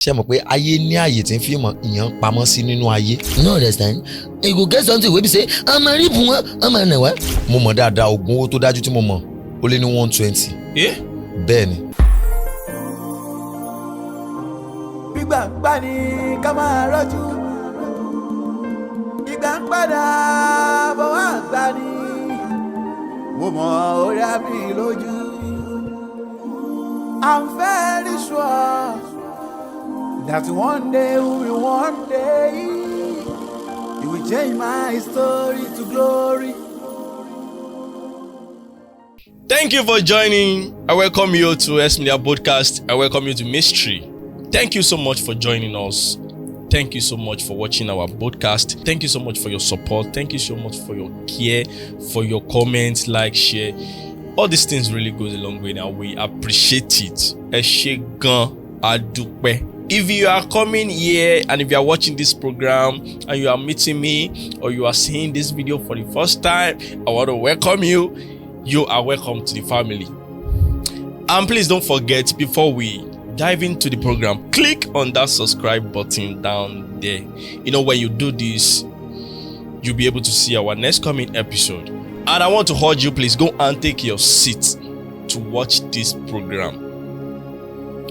Ṣé mọ̀ pé ayé ní àyè tí ń fi ìmọ̀ ìyàn pamọ́ sí nínú ayé? You no understand? You go get something wey be say ọmọ rí bùn wọn, ọmọ nà wá. Mo mọ̀ dáadáa, oògùn owó tó dájú tí mo mọ̀, ó lé ní 120. Eh? Bẹ́ẹ̀ ni. Gbígbà ń gbà ní ká máa rọ́jú, ìgbà ń padà bọ̀ wá gbà ní. Mo mọ orí àmì lójú. I'm very sure that one day will be one day, you will change my story to glory. Thank you for joining. I welcome you to S Media Podcast. I welcome you to Mystery. Thank you so much for joining us. Thank you so much for watching our podcast. Thank you so much for your support. Thank you so much for your care, for your comments, like, share. All these things really goes a long way now. We appreciate it. Ẹ ṣé gan, a dúpẹ́. If you are coming here and if you are watching this program and you are meeting me or you are seeing this video for the first time, I want to welcome you. You are welcome to the family. And please don't forget, before we dive into the program, click on that subscribe button down there. When you do this, you'll be able to see our next coming episode. And I want to urge you, please go and take your seat to watch this program.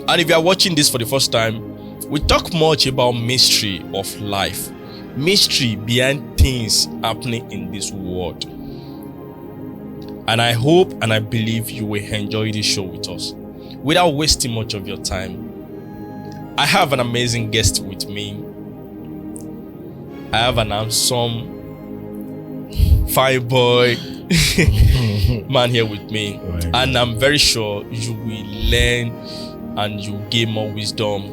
And if you are watching this for the first time, we talk much about mystery of life, mystery behind things happening in this world. And I hope and I believe you will enjoy this show with us. Without wasting much of your time, I have an amazing guest with me. I have an handsome, fine boy man here with me. And I'm very sure you will learn and you gain more wisdom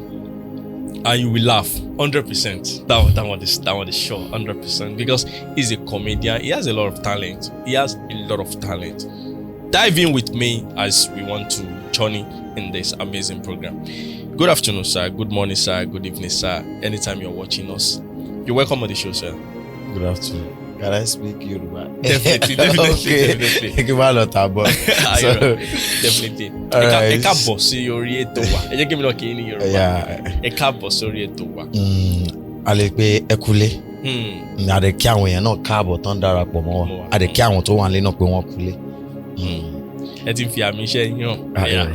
and you will laugh 100%. That one is sure 100% because he's a comedian. He has a lot of talent. He has a lot of talent. Dive in with me as we want to journey in this amazing program. Good afternoon, sir. Good morning, sir. Good evening, sir. Anytime you're watching us, you're welcome on the show, sir. Good afternoon. Can I speak Yoruba? Definitely, definitely, Okay. definitely. Kí n má lọ tà bọ̀. So, Definitely. Alright. Ẹ káàbọ̀ sí orí ètò wa. Ẹ jẹ́ kí mi náà kí n ní Yorùbá. Ẹ káàbọ̀ sórí ètò wa. A lè pe ẹ kúlé. A lè kí àwọn èèyàn náà káàbọ̀ tán darapọ̀ mọ́ wa. Mọ́ wa. A lè kí àwọn tó wà nílé náà pé wọ́n kúlé. Ẹ ti ń fi àmì iṣẹ́ yín hàn. Ah, yeah.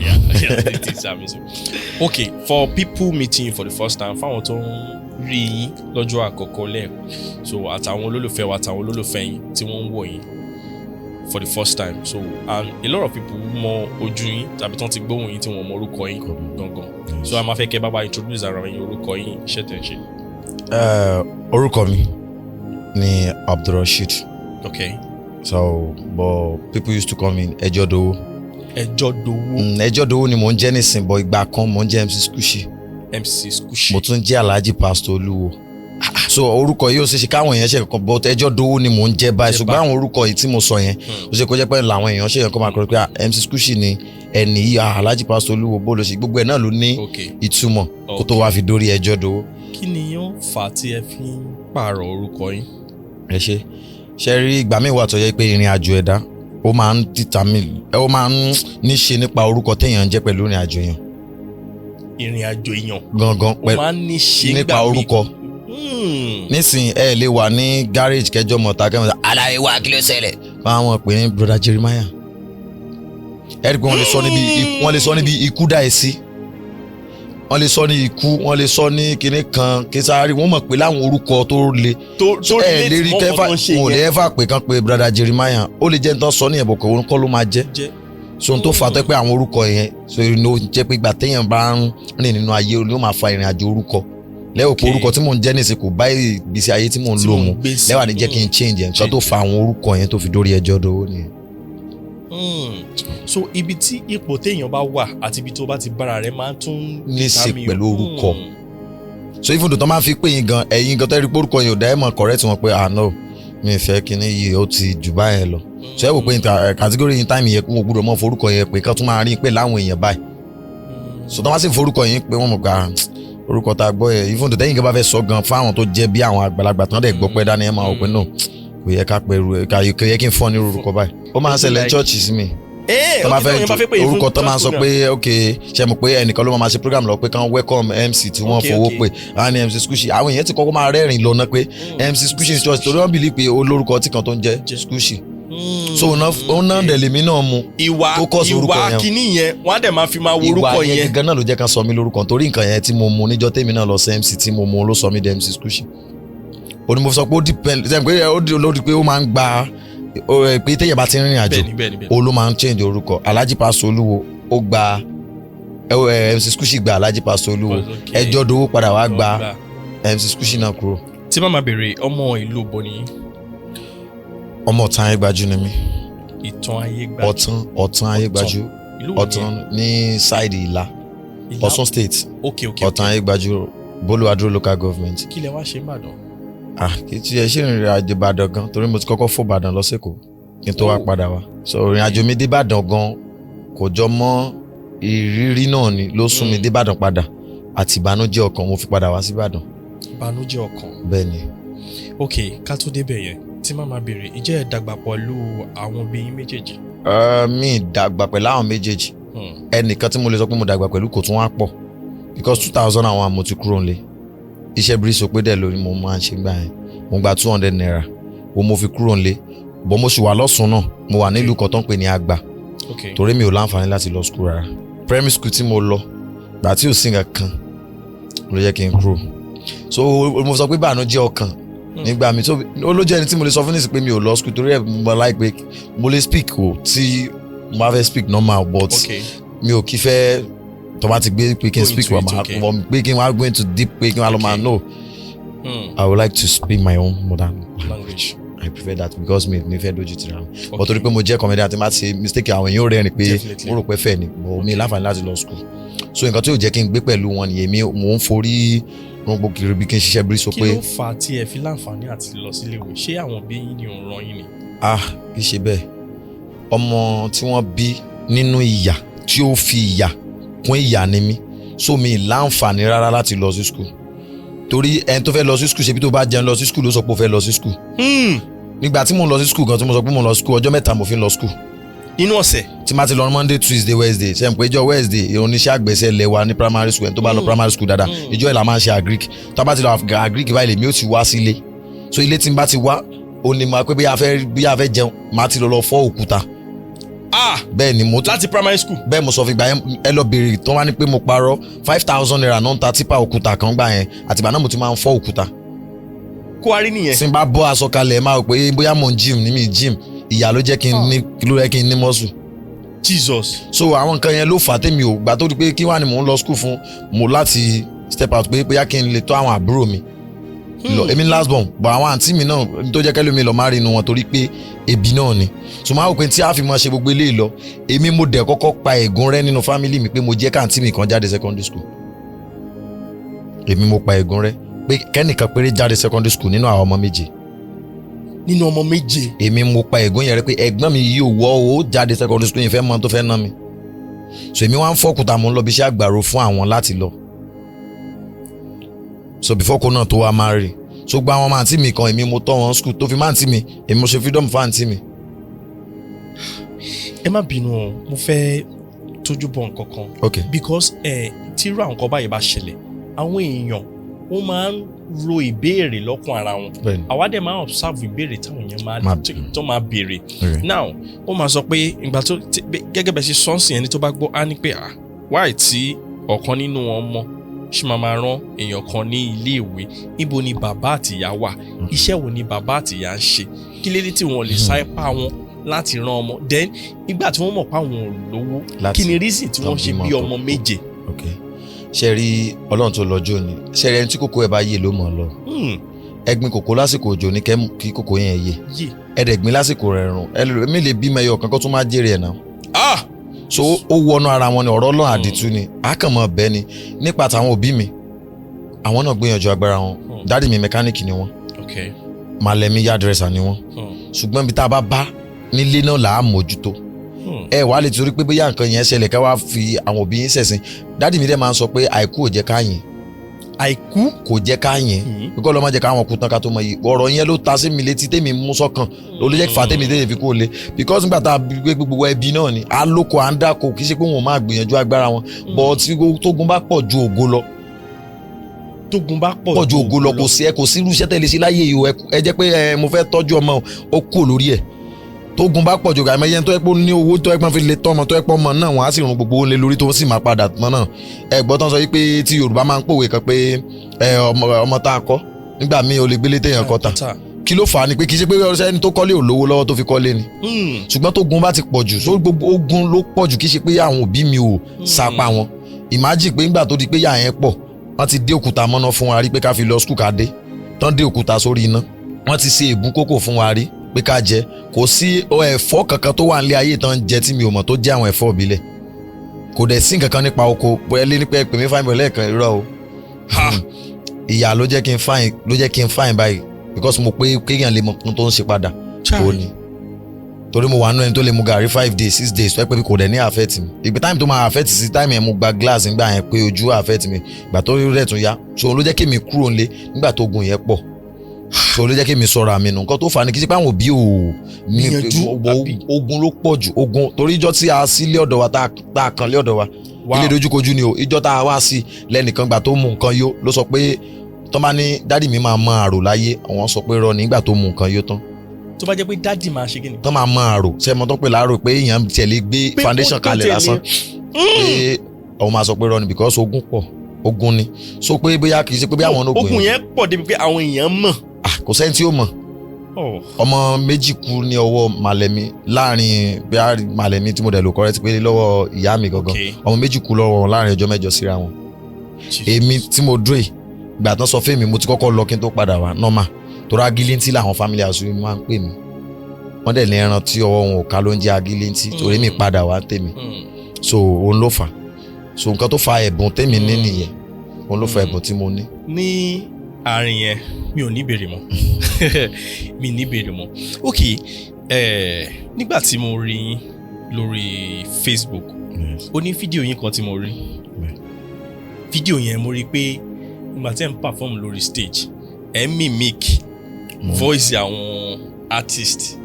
Yeah, ti fi àmì iṣẹ́. Okay, for people meeting you for the first time, fáwọn tó ń rí yín lọ́jọ́ àkọ́kọ́ lẹ́ẹ̀kan, so àtàwọn olólùfẹ́ wa, àtàwọn olólùfẹ́ yín tí wọ́n ń wò yín for the first time, so and a lot of people mọ ojú yín tàbí tán ti gbóhùn yín tí wọ́n mọ orúkọ yín gangan, so a máa fẹ́ kẹ́ bá wa introduce ara yín, orúkọ yín, iṣẹ́ tẹ̀ ń ṣe. Orúkọ mi ni Abdulrasheed. So, but people used to call me Ẹjọ́dowó. Ẹjọ́ Dowó. Ẹjọ́dowó ni mò ń jẹ́ nísìn, but ìgbà kan mò ń jẹ́ MC Skushi. MC Skushi. Mo tún jẹ́ Alhaji Pastor Olúwo. So orúkọ yìí ó ṣe ṣe káwọn èèyàn ṣe kankan, but Ẹjọ́dowó ni mò ń jẹ́ báyìí. Jẹ́. Ṣùgbọ́n àwọn orúkọ yìí tí mo sọ yẹn, ó ṣe kó jẹ́ pé làwọn èèyàn ṣe yẹn kó máa kọ́ pé, ah, MC Skushi ni ẹni yìí, ah, Alhaji Pastor Olúwo, bó ló ṣe, gbogbo ẹ̀ náà ló ní ìtumọ̀ kó tó wá fi dórí Ẹjọ́dowó. Kí ni yóò fà á tí ẹ fi ń pààrọ̀ orúkọ yín? Ẹ ṣe ṣe rí, ìgbà míì wà tó yẹ pé ìrìn àjò ẹ̀dá, ó máa ń determine, ó máa ń ní ṣe nípa orúkọ téèyàn ń jẹ́ pẹ̀lú ìrìn àjò yẹn. Ìrìn àjò èèyàn gangan ó pẹ̀lú máa ń ní ṣe nípa nígbà míì. orúkọ. Nísìnyí, ẹ lè wà ní garage kẹjọ mọ̀ta kẹmọ̀ aláyé wa, kí ló ṣẹlẹ̀, báwọn pè ní Brother Jeremiah. Ẹ rí i pé wọ́n lè sọ níbi ikú dá ẹ sí, wọ́n lè sọ ní ikú, wọ́n lè sọ ní kinní kan késàárì, wọ́n mọ̀ pé láwọn orúkọ tó le. Tó ẹ lè relate rí mọ́ kẹfà nǹkan tó ń ṣe wọn ò lè yẹn. ẹ́fà pé kán pé Brother Jeremiah. Ó lè jẹ́ nítorí sọ ní ẹ̀bùn kò kọ́ ló máa jẹ́. Jẹ́. So ohun tó fà á tó pé àwọn orúkọ yẹn, so ló jẹ́ pé ìgbà téèyàn bá ń rìn nínú ayé ló máa fa ìrìn àjò orúkọ lẹ́wọ̀ pé orúkọ tí mò ń jẹ́ nìsín kò bá ìgbésí ayé tí mò ń Tí lò mò ń mu gbé sí. lẹ́wà ní jẹ́ kí n change ẹ̀. Nǹkan tó fa àwọn orúkọ yẹn tó fi dórí Ẹjọ́ Dowó nìyẹn. So ibi tí ipò téèyàn bá wà àti ibi tó bá ti bára rẹ̀ máa tún Ní í ṣe determine. pẹ̀lú orúkọ. So even though tó máa fi pè yín gan, ẹ̀yin gan tẹ́rí pé orúkọ yẹn ò dá, ẹ̀ mọ̀ correct wọn pé, ah no, mi ì fẹ́ kíní yìí, ó ti jù báyẹn lọ. So ẹ wò pé category yín time yẹn, wọn ò gbúdọ̀ mọ̀ forúkọ yẹn pé kán tún máa rí pé láwọn èèyàn báyìí. So tó máa sì forúkọ yín pé wọ́n mọ̀ pé, ah, orúkọ tá a gbọ́ yẹn, even though tẹ́yìn kan bá fẹ́ sọ gan fáwọn tó jẹ́ bí àwọn àgbàlagbà tán dẹ̀ gbọ́ pẹ́ dání, ẹ̀ máa wò pé no, kò yẹ ká pẹ̀lú ẹ̀, kò yẹ kí n fọ́ ní orúkọ báyìí. Ó máa ń ṣẹlẹ̀ ní church sí mi. Ẹ Tó máa ok, táwọn èèyàn bá fẹ́ pè yín fún orúkọ tó máa church sọ program. pé ok, ṣe mọ̀ pé ẹnìkan ló máa ṣe program lọ pé kán welcome MC tí wọ́n fowó pè á ní MC Squishy. Àwọn èèyàn ti kọ́kọ́ máa rẹ́rìn lọ́nà pé MC Squishy church, torí wọ́n believe pé ó lórúkọ tí kan tó ń jẹ́ Squishy. So òun náà dẹ̀ lèmi náà mu Ìwà tó kọ́ sí orúkọ ìwà yẹn. kínní yẹn, wọ́n á dẹ̀ máa fi máa wo orúkọ Ìwà yẹn yẹn. gangan náà ló jẹ́ ká sọ mí lórúkọ, torí nǹkan yẹn tí mo mu níjọ́ tèmi náà lọ sí MC tí mo mu ló sọ mí di MC Squishy. Ó ní mo sọ pé ó depend, ṣe pé ó di lórí pé ó máa ń gba ó, pé téèyàn bá ti ń rìnrìn àjò, bẹ́ẹ̀ni bẹ́ẹ̀ni bẹ́ẹ̀ni ó ló máa ń change orúkọ. Alhaji Pastor Olúwo, ó gba MC Squishy, gba Alhaji Pastor Olúwo. Ẹjọ́ dowó padà wá gba MC Squishy náà kúrò. Tí màmá béèrè, ọmọ ìlú bo ni? Ọmọ Ọ̀tàn Ayégbájú ni mí. Ìtàn ayé gbà. Ọ̀tàn Ayégbájú. Ìlú wo Ọ̀tàn nìyẹn? ní side Ìlá. Ìlá? Ọ̀ṣun State. ok ok Ọ̀tàn Ayégbájú, Bolúwadúró local government. Kí lẹ wá ṣe ń bàdàn? Ah, kì í tiẹ̀ ṣe ìrìn àjò Ìbàdàn gan, torí mo ti kọ́kọ́ fò Ìbàdàn lọ sẹ́kọ̀ọ́ kí n tó wá Oh. padà wá. So ìrìn àjò mi dé Ìbàdàn gan kò jọ mọ́ ìrírí náà ni ló sún mi dé Ìbàdàn padà, àti ìbànújẹ́ ọkàn mo fi padà wá sí Ìbàdàn. Ìbànújẹ́ ọkàn. Bẹ́ẹ̀ ni. Ok, ká tó débẹ̀ yẹn, tí màmá béèrè, ìjẹ́ ẹ dàgbà pẹ̀lú àwọn òbí yín méjèèjì? Mi dàgbà pẹ̀lú àwọn méjèèjì. Ẹnìkan tí mo lè sọ pé mo dàgbà pẹ̀lú kò tún wá pọ̀, because 2001 mo ti kúrò nílé. Iṣẹ́ bírísì pé dẹ̀ lórí mo máa ń ṣe gbà yẹn, mo gba ₦200 wo mo fi kúrò nílé, bọ́ mo sì wà lọ́sùn náà, mo wà nílùú kan tó ń pè ní Àgbà, torí mi ò láǹfààní láti lọ school rárá. Primary school tí mo lọ gbà tí ò sí nǹkan kan ló yẹ kí n kúrò. So mo sọ pé bànújẹ́ ọkàn nígbà mi. So ó ló jẹ́ ẹni tí mo lè sọ fún nísìsiyìí pé mi ò lọ school, torí ẹ̀ mo like pé mo lè speak o tí mo bá fẹ́ speak normal, but mi ò kí fẹ́ tó bá ti gbé pé kí n Go speak into wa it, máa wọ́n pé kí n wá go into deep, pé kí n wá lọ máa no. I would like to speak my own mother language. I prefer that because mi ní fẹ́ dojú tira mi, but torí pé mo jẹ́ comedian, tí n bá ti mistake, àwọn èèyàn ò rẹ́rìn pé mo rò pé fẹ́ ni, but mi láǹfààní láti lọ school. So nǹkan tí yóò jẹ́ kí n gbé pẹ̀lú wọn nìyẹn. Mi mò ń forí rúgbó kiri bí kí n ṣiṣẹ́ bí so Kí pé ló fà á tí ẹ fi láǹfààní àti lọ síléèwé? Ṣé àwọn òbí yín ni òun ràn yín ni? Ah, kì í ṣe bẹ́ẹ̀. Ọmọ tí wọ́n bí nínú ìyà, tí ó fi ìyà kún ìyà ni mí. So mi láǹfààní rárá láti lọ sí school, torí ẹni tó fẹ́ lọ sí school, ṣe bí tó bá jẹun lọ sí school ló sọ pé ó fẹ́ lọ sí school. Nígbà tí mo ń lọ sí school gan, tí mo sọ pé mo ń lọ school, ọjọ́ 3 mo fi ń lọ school Nínú ọ̀sẹ̀? Tí má ti lọ Monday, Tuesday, Wednesday. Ṣe n pé ìjọ Wednesday oníṣẹ́ àgbẹ̀sẹ̀ lẹ̀ wa ní primary school, ẹni tó bá lọ primary school dáadáa, ìjọ ẹ̀ la máa ń ṣe agric. Tó bá ti lọ agric báyìí, lèmi ó ti wá sílé. So ilé tí n bá ti wá, ó ní máa pé bí a fẹ́ jẹun, máa ti lọ fọ́ òkúta. Bẹ́ẹ̀ ni mo tún Láti primary school? Bẹ́ẹ̀ mo sọ fi gbà yẹn. Ẹ lọ béèrè tó wá ní pé mo parọ́. ₦5,000 náà ń ta tipa òkúta kan gbà yẹn. Àtìgbà náà mo ti máa ń fọ́ òkúta. Kó a rí nìyẹn. Tí n bá bọ́ aṣọ kalẹ̀, ẹ máa rò pé bóyá mò ń gym ní mi gym. Ìyà ló jẹ́ kí n ní, ló jẹ́ kí n ní muscle. Jesus. So àwọn nǹkan yẹn ló fà á tèmi ò gbà tó di pé kí wàá ni mò ń lọ school fún. Mo láti step out pé bóyá kí n lè tọ́ àwọn àbúrò mi lọ. Èmi ní last born, but àwọn àǹtí mi náà tó jẹ́ kẹ́lẹ́ mi lọ má rí inú wọn, torí pé ebi náà ni. So máa wò pé tí a fi máa ṣe gbogbo eléyìí lọ, èmi mo dẹ̀ kọ́kọ́ pa ègún rẹ́ nínú family mi pé mo jẹ́ káàntí mi kan jáde secondary school. Èmi mo pa ègún rẹ́ pé kẹ́nìkan péré jáde secondary school nínú àwọn ọmọ méje. Nínú ọmọ méje? Èmi mo pa ègún yẹn rẹ́ pé ẹ̀gbọ́n mi yìí ò wọ́ ó jáde secondary school yìí, fẹ́ mọ tó fẹ́ ná mi. So èmi wá ń fọ́kùtà, mo ń lọ bí iṣẹ́ àgbàro fún àwọn láti lọ. So before kó náà tó wá máa rí, so gba àwọn ọmọ àǹtí mi kan, èmi mo tọ́ wọn school, tó fi má àǹtí mi, èmi mo ṣe freedom fún àǹtí mi. Ẹ má bínú o, mo fẹ́ tójú bọ̀ nǹkan kan. Ok. Because ẹ tí irú àwọn nǹkan báyìí bá ṣẹlẹ̀, àwọn èèyàn wọ́n máa ń ro ìbéèrè lọ́kàn ara wọn. Àwa dẹ̀ máa ń observe ìbéèrè táwọn èèyàn máa tó máa béèrè. Now ó máa sọ pé ìgbà tó gẹ́gẹ́ bẹ́ẹ̀ ṣe sọ́ọ̀sì, ẹni tó bá gbọ́ á ní pé, ah, why tí ọ̀kan nínú ọmọ ṣì máa máa rán èèyàn kan ní ilé ìwé? Níbo ni bàbá àtìyá wà? Iṣẹ́ wo ni bàbá àtìyá ń ṣe? Kí lédè tí wọ́n lè sá ipá wọn láti rán ọmọ? Then ìgbà tí wọ́n mọ̀ pé àwọn ò lówó, Láti kí ni reason tí wọ́n ṣe bímọ bí tó ọmọ méje? Ok, ṣe rí Ọlọ́run tó lọ́jọ́ ni, ṣe rí ẹni tí kòkó ẹ̀ bá yè ló mọ̀ ọ́ lọ. Ẹ̀gbin kòkó lásìkò òjò ní kẹ́ kí kòkó yẹn yè. Yé. Ẹ̀ẹ́dẹ̀gbin lásìkò rẹ̀ rùn, ẹlòmíì lè bímọ ẹyọ kan kó tún má jèrè ẹ̀ náà. So ó wọnú ara wọn ni. Ọ̀rọ̀ Ọlọ́run àdìtú ni, a kàn mọ̀ bẹ́ẹ̀ ni. Nípa tàwọn òbí mi, àwọn náà gbìyànjú agbára wọn. Daddy mi, mẹkáníìkì ni wọ́n. Màlẹ́mí, hairdresser ni wọ́n. Ṣùgbọ́n ibi tá a bá bá nílé náà là á mójútó. Ẹ wàá lè torí pé bóyá nǹkan yẹn ṣẹlẹ̀, ká wá fi àwọn òbí yín ṣẹ̀sìn. Daddy mi dẹ̀ máa ń sọ pé àìkú ò jẹ́ káyìn. Àìkú. Kò jẹ́ ká yẹn kíkọ́ lọ́ máa jẹ́ káwọn kú tán ká tó mọ yìí. Ọ̀rọ̀ yẹn ló ta sí mi létí tèmi mú sọ́kàn, ló jẹ́ fà tèmi tèmi fi kó le, because nígbà tá a gbé gbogbo ẹbí náà ni a lóko, à ń dáko, kì í ṣe pé wọn ò máa gbìyànjú agbára wọn, but tí tógun bá pọ̀ ju ògo lọ, Tógun bá pọ̀ pọ̀ ju ògo lọ, kò sí ẹ, kò sí irú iṣẹ́ tẹ̀lé sí láyé yìí o. Ẹ jẹ́ pé ẹ mo fẹ́ tọ́jú ọmọ o, ó kú lórí ẹ̀. Tógun bá pọ̀ ju, àmọ́ yẹn tó yẹ pé ó ní owó tó yẹ pé wọ́n fi lè tọ́ ọmọ, tó yẹ pé ọmọ náà wọ́n á sì run gbogbo owó lé lórí, tó sì máa padà tán náà. Ẹ gbọ́ tán sọ wípé tí Yorùbá máa ń pòwe kan pé ẹ ọmọ tá a kọ́ nígbà míì, ó lè gbélé téèyàn kọ́ ta. Kí ló fà á ni pé kì í ṣe pé ẹni tó kọ́lé ò lówó lọ́wọ́ tó fi kọ́lé ni, ṣùgbọ́n tógun bá ti pọ̀ jù, so gbogbo ogun ló pọ̀ jù. Kì í ṣe pé àwọn òbí mi ò sapa wọn. Imagine pé nígbà tó di pé yà yẹn pọ̀, wọ́n ti dé òkúta mọ́ná fún wa rí pé ká fi lọ school, ká dé tán dé òkúta sórí iná. Wọ́n ti ṣe èbú kókò fún wa rí pé ká jẹ. Kò sí ẹ̀fọ́ kankan tó wà nílé ayé tán jẹ tí mi ò mọ̀ tó jẹ́ àwọn ẹ̀fọ́ ìbílẹ̀. Kò dẹ̀ sí nǹkan kan nípa oko bóyá lé nípa ẹ pè mí fine boy lẹ́ẹ̀kan, irọ́ o. Ìyà ló jẹ́ kí n fine, ló jẹ́ kí n fine báyìí, because mo pé kéèyàn lè mọ ohun tó ń ṣe padà ó ní, torí mo wà nínú ẹni tó lè mu gàrí 5 days, 6 days, tó yẹ pé kò dẹ̀ ní affect mi. Ìgbà time tó máa affect sí, time yẹn mo gba glass nígbà yẹn pé ojú affect mi. Ìgbà tó rẹ̀ tún yá, so òun ló jẹ́ kí mi kúrò nílé nígbà tó gun yẹn pọ̀, so ló jẹ́ kí mi sọ̀rọ̀ àmì nù. Nǹkan tó fà á ni kì í ṣe pé àwọn òbí ò ní Gbìyànjú, àbí? Ogun ló pọ̀ jù, ogun, torí ìjọ tí a sí lé ọ̀dọ̀ wa, tá a kan lé ọ̀dọ̀ wa, ilé dojúkojú ni o. Ìjọ tá a wá sí lẹ́nìkan gbà tó mú nǹkan yó ló sọ pé tó bá ní daddy mi máa mọ àrò láyé, àwọn sọ pé rọ nígbà tó mú nǹkan yó tán. Tó bá jẹ́ pé daddy máa ṣe kí ni. Tó máa mọ àrò ṣé mo tó pè láàrò pé èèyàn tiẹ̀ lè gbé Pé foundation ó tó kalẹ̀ tiẹ̀ lè- lásán, pé òun máa sọ pé rọ ni, because ogun pọ̀, ogun ni. So pé bóyá kì í ṣe pé bí àwọn ogun Ogun yẹn pọ̀ débi pé àwọn èèyàn mọ̀. Ah, kò sẹ́ni tí ó mọ̀. Ọmọ méjì kú ní ọwọ́ màlẹ́mí láàrin bí màlẹ́mí tí mo dẹ̀ lò correct pé lọ́wọ́ ìyá mi gangan. Ọmọ méjì kú lọ́wọ́ wọn láàrin ọjọ́ 8 síra wọn. Èmi tí mo dúró yìí, ìgbà tán sọ fún mi, mo ti kọ́kọ́ lọ kí n tó padà wá normal, torí agilintí làwọn family house mi máa ń pè mí. Wọ́n dẹ̀ ní ẹran tí ọwọ́ wọn ò ká ló ń jẹ́ agilintí, torí mi padà wá tèmi. So òun ló fà, so nǹkan tó fa ẹ̀bùn tèmi ní nìyẹn, òun ló fa ẹ̀bùn tí mo ní. Ní àárín yẹn, mi ò ní béèrè mọ́, mi ní béèrè mọ́. Ok, nígbà tí mo rí yín lórí Facebook, ó ní fídíò yín kan tí mo rí. Fídíò yẹn, mo rí pé nígbà tí ẹ ń perform lórí stage, ẹ ń mimic voice àwọn artist.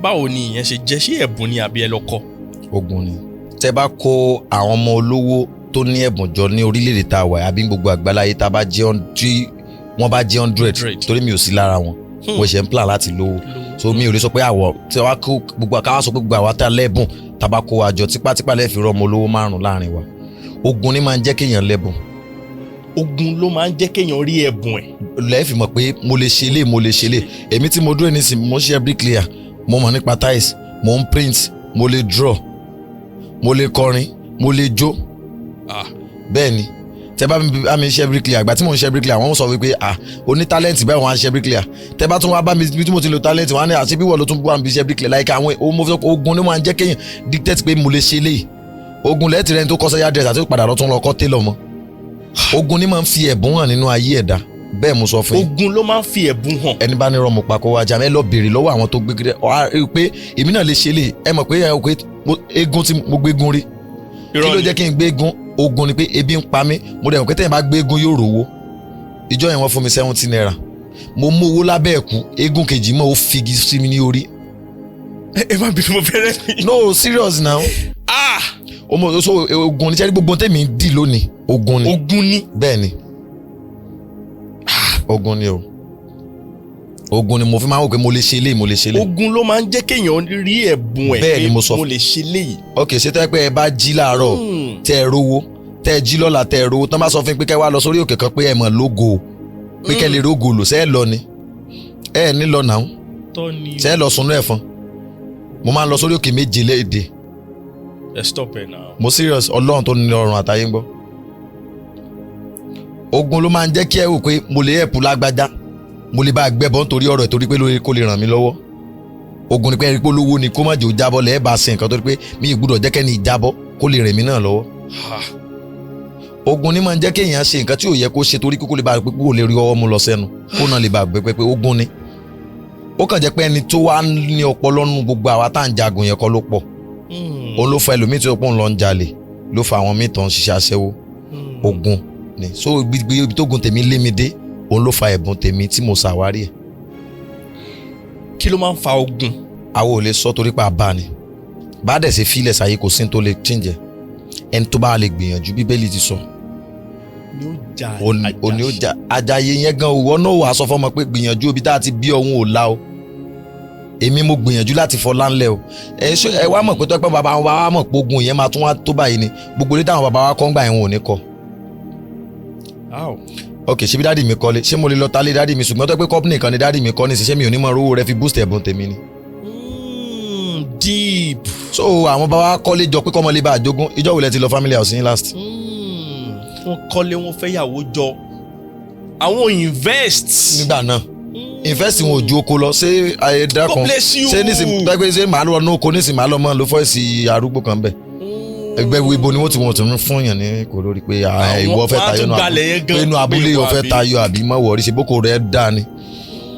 Báwo ni ìyẹn ṣe jẹ́? Ṣé ẹ̀bùn ni àbí ẹ lọ kọ́? Ogun ni. Tẹ bá kó àwọn ọmọ olówó tó ní ẹ̀bùn jọ ní orílẹ̀-èdè tá a wà àbí gbogbo àgbáláyé, tá a bá jẹ́ tí wọ́n bá jẹ́ 100, 100. torí mi ò sí lára wọn, mo ṣe ń plan láti lówó, so mi ò lè sọ pé àwọ̀ tí wàá kó gbogbo àkáwá sọ pé gbogbo àwa tá a lẹ́bùn, tá a bá kó wa jọ, tipátipá lẹ́ẹ̀ fi rọ́ ọmọ olówó márùn láàrin wa. Ogun ni máa ń jẹ́ kéèyàn lẹ́bùn. Ogun ló máa ń jẹ́ kéèyàn rí ẹ̀bùn ẹ̀. Lẹ́ẹ̀ fi mọ̀ pé mo lè ṣe lé, mo lè ṣe lé. Èmi tí mo dúró nísìnyí, mo ń ṣe bricklayer, mo mọ̀ nípa tiles, mo ń print, mo lè draw, mo lè kọrin, mo lè jó. Bẹ́ẹ̀ ni, tẹ bá mi bá mi ṣe bricklayer, àgbà tí mò ń ṣe bricklayer, wọ́n sọ wípé ah, oní talent bẹ́ẹ̀, wọ́n á ṣe bricklayer. Tẹ bá tún wá bá mi bí tí mo ti lo talent, wọ́n á ní àti bí wọ́n ló tún wà níbi iṣẹ́ bricklayer. Like àwọn ohun mo fi sọ pé ogun ni wọ́n á jẹ́ kéèyàn dictate pé mo lè ṣe léyìí. Ogun lẹ́ẹ̀tì rẹ̀ tó kọ́ sẹ́yà dress àti padà lọ tún lọ kọ́ tailor mọ́. Ogun ni máa ń fi ẹ̀bùn hàn nínú ayé ẹ̀dá, bẹ́ẹ̀ mo sọ fún yín. Ogun ló máa ń fi ẹ̀bùn hàn. Ẹni bá ní rọmọ pa kó wá jà ẹ, lọ béèrè lọ́wọ́ àwọn tó gbé ọ á rí i pé èmi náà lè ṣe lè. Ẹ mọ̀ pé ẹ pé eégún tí mo gbégun rí, kí ló jẹ́ kí n gbégun? Ogun ni, pé ebi ń pa mí. Mo dẹ̀ mọ̀ pé tẹ́yìn bá gbégun yóò rówó. Ìjọ yẹn wọ́n fún mi 70 naira, mo mú owó lábẹ́ ẹ̀kú, eégún kejì mọ́, ó figi sí mi ní orí. Ẹ má bínú, mo fẹ́rẹ́. No, serious now. Ah. Ọmọ so ogun ni sẹ́ni gbogbo tèmi ń dì lónìí, ogun ni. Ogun ni. Bẹ́ẹ̀ ni, ogun ni o, ogun ni mo fi máa ń wò pé mo lè ṣe léyìí, mo lè ṣe léyìí. Ogun ló máa ń jẹ́ kéèyàn rí ẹ̀bùn ẹ̀. Bẹ́ẹ̀ ni pé mo sọ. Mo lè ṣe léyìí. Ok, ṣé tẹ́ pé ẹ bá jí láàárọ̀, tẹ́ ẹ rówó, tẹ́ ẹ jí lọ́la, tẹ́ ẹ rówó tán, bá sọ fún yín pé kẹ́ wá lọ sórí òkè kan pé ẹ mọ̀ lógo, pé kẹ́ lè rógo lò, ṣé ẹ lọ ni? Ẹ ní lọ náà. Tọ́ ni. Ṣé ẹ lọ sunú ẹ̀fọn? Mo máa ń lọ sórí òkè méje léde. Ẹ stop ẹ now. Mo serious, Ọlọ́run tó ní ọrùn àtayé ń gbọ́. Ogun ló máa ń jẹ́ kí ẹ wò pé mo lè ẹ̀pù lágbájá, mo lè bá a gbẹ́bọ̀ nítorí ọ̀rọ̀ ẹ̀, torí pé lórí kó lè ràn mí lọ́wọ́. Ogun ni pé ẹ̀rí pé olówó ni, kó má jẹ́ ó jábọ́ lẹ́ẹ̀ bá ṣe nǹkan, torí pé mi ì gbúdọ̀ jẹ́ kẹ́ni ìjábọ́ kó lè rìn mí náà lọ́wọ́. Ogun ni máa ń jẹ́ kéèyàn ṣe nǹkan tí ò yẹ kó ṣe, torí kó lè bá a pé kó lè rí ọwọ́ mú lọ sẹ́nu, kó náà lè bá a gbé pé ogun ni. Ó kàn jẹ́ pé ẹni tó wá ní ọpọlọ nù gbogbo àwa tá à ń jagun yẹn kọ́ ló pọ̀. Òun ló fa ẹlòmíì tó pọ̀ ń lọ ń jalè, ló fa àwọn míì tó ń ṣiṣẹ́ aṣẹ́wó. Ogun. Ni so ibi tó gun tèmi lé mi dé, òun ló fa ẹ̀bùn tèmi tí mo ṣàwárí ẹ̀. Kí ló máa ń fa ogun? Àwọn ò lè sọ torí pé a bá ni bá dẹ̀ ṣe fílẹ̀ sáyé, kò sí ní tó lè change ẹ̀. Ẹni tó bá lè gbìyànjú, Bíbélì ti sọ, ni ó jà. Òní ó jà àjàyè yẹn gan. Òwò náà wàá sọ fọmọ pé gbìyànjú, ibi tá a ti bí ọ̀hún ò la o. Èmi mo gbìyànjú láti fọlá ńlẹ̀ o. Ẹ ṣé ẹ wá mọ̀ pé tọ́pẹ́ bàbá wa wá mọ̀ pé ogun yẹn máa tún wá tó báyìí ni, gbogbo ilé táwọn bàbá wa kọ́ ń gbà yẹn, wọn ò ní kọ́. How? Ok, ṣé bí daddy mi kọ́lé, ṣé mo lè lọ talé daddy mi? Ṣùgbọ́n tó pé company kan ni daddy mi kọ́ ní ṣiṣẹ́, mi ò ní mọ rówó rẹ fi boost ẹ̀bùn tèmi ni. Deep. So àwọn bàbá wa kọ́lé jọ pé kọ́mọ lè bá àjogún. Ìjọ wo lẹ ti lọ family house yín last? Wọ́n kọ́lé, wọ́n fẹ́ yàwó jọ, àwọn invest. Nígbà náà, invest wọn ò ju oko lọ. Ṣé ayé dákun? God bless you. Ṣé nísìnyí pé ṣé màá lọ ní oko nísìnyí, màá lọ mọ́ ló fọ́ọ̀sì arúgbó kan bẹ̀? Ẹgbẹ́ wo ibo ni wọ́n ti wọ́n tún fún yàn ní kò lórí pé ah, ìwọ fẹ́ wọ́n á tayọ tún nù gbalẹ̀ yẹn gan pé inú abúlé pé ìwọ ìwọ fẹ́ àbí. tayọ àbí mọ̀ wọ̀rí ṣe bókò rẹ̀ dá ni.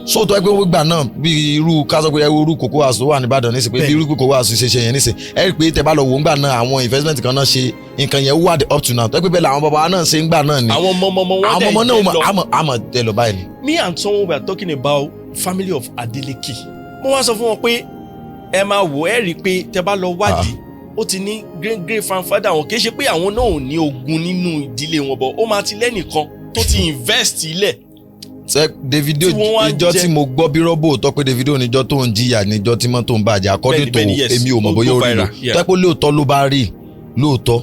So tó ẹgbẹ́ gbà náà, bí irú ká sọ pé irú Cocoa House tó wà nìbàdàn nísìnyí, pé bí irú Cocoa House ṣe ṣe yẹn nísìnyí, ẹ rí i pé tẹ bá lọ wò ń gbà náà, àwọn investment kan náà ṣe nǹkan yẹn wà up to now, tó ẹgbẹ́ bẹ́ẹ̀ làwọn bàbá wa náà ṣe ń gbà náà ni. Àwọn ọmọ ọmọ wọn Àwọn dẹ̀ ọmọ náà jẹ́ mọ̀ lọ. Àmọ̀ tẹ lọ báyìí ni. Me and someone were talking about family of Adeleke. Mo wá sọ fún wọn pé ẹ máa wò, ẹ rí i pé tẹ bá lọ wádìí, ó ti ní great great grandfather wọn, kì í ṣe pé àwọn náà ò ní ogun nínú ìdílé wọn bọ̀, ó máa ti lẹ́nìkan tó ti invest ilẹ̀. Ṣe Davido Tí wọ́n wá ìjọ jẹ- tí mo gbọ́ bí rọ́bò tọ́ pé Davido níjọ́ tó ń jìyà, níjọ́ tí mọ́tò ń bàjẹ́, according to Bẹ́ẹ̀ni, yes. èmi ò mọ̀ Ó bóyá go ó rí viral, lò yeah. tọ́ pé lóòótọ́ ló bá rí lóòótọ́.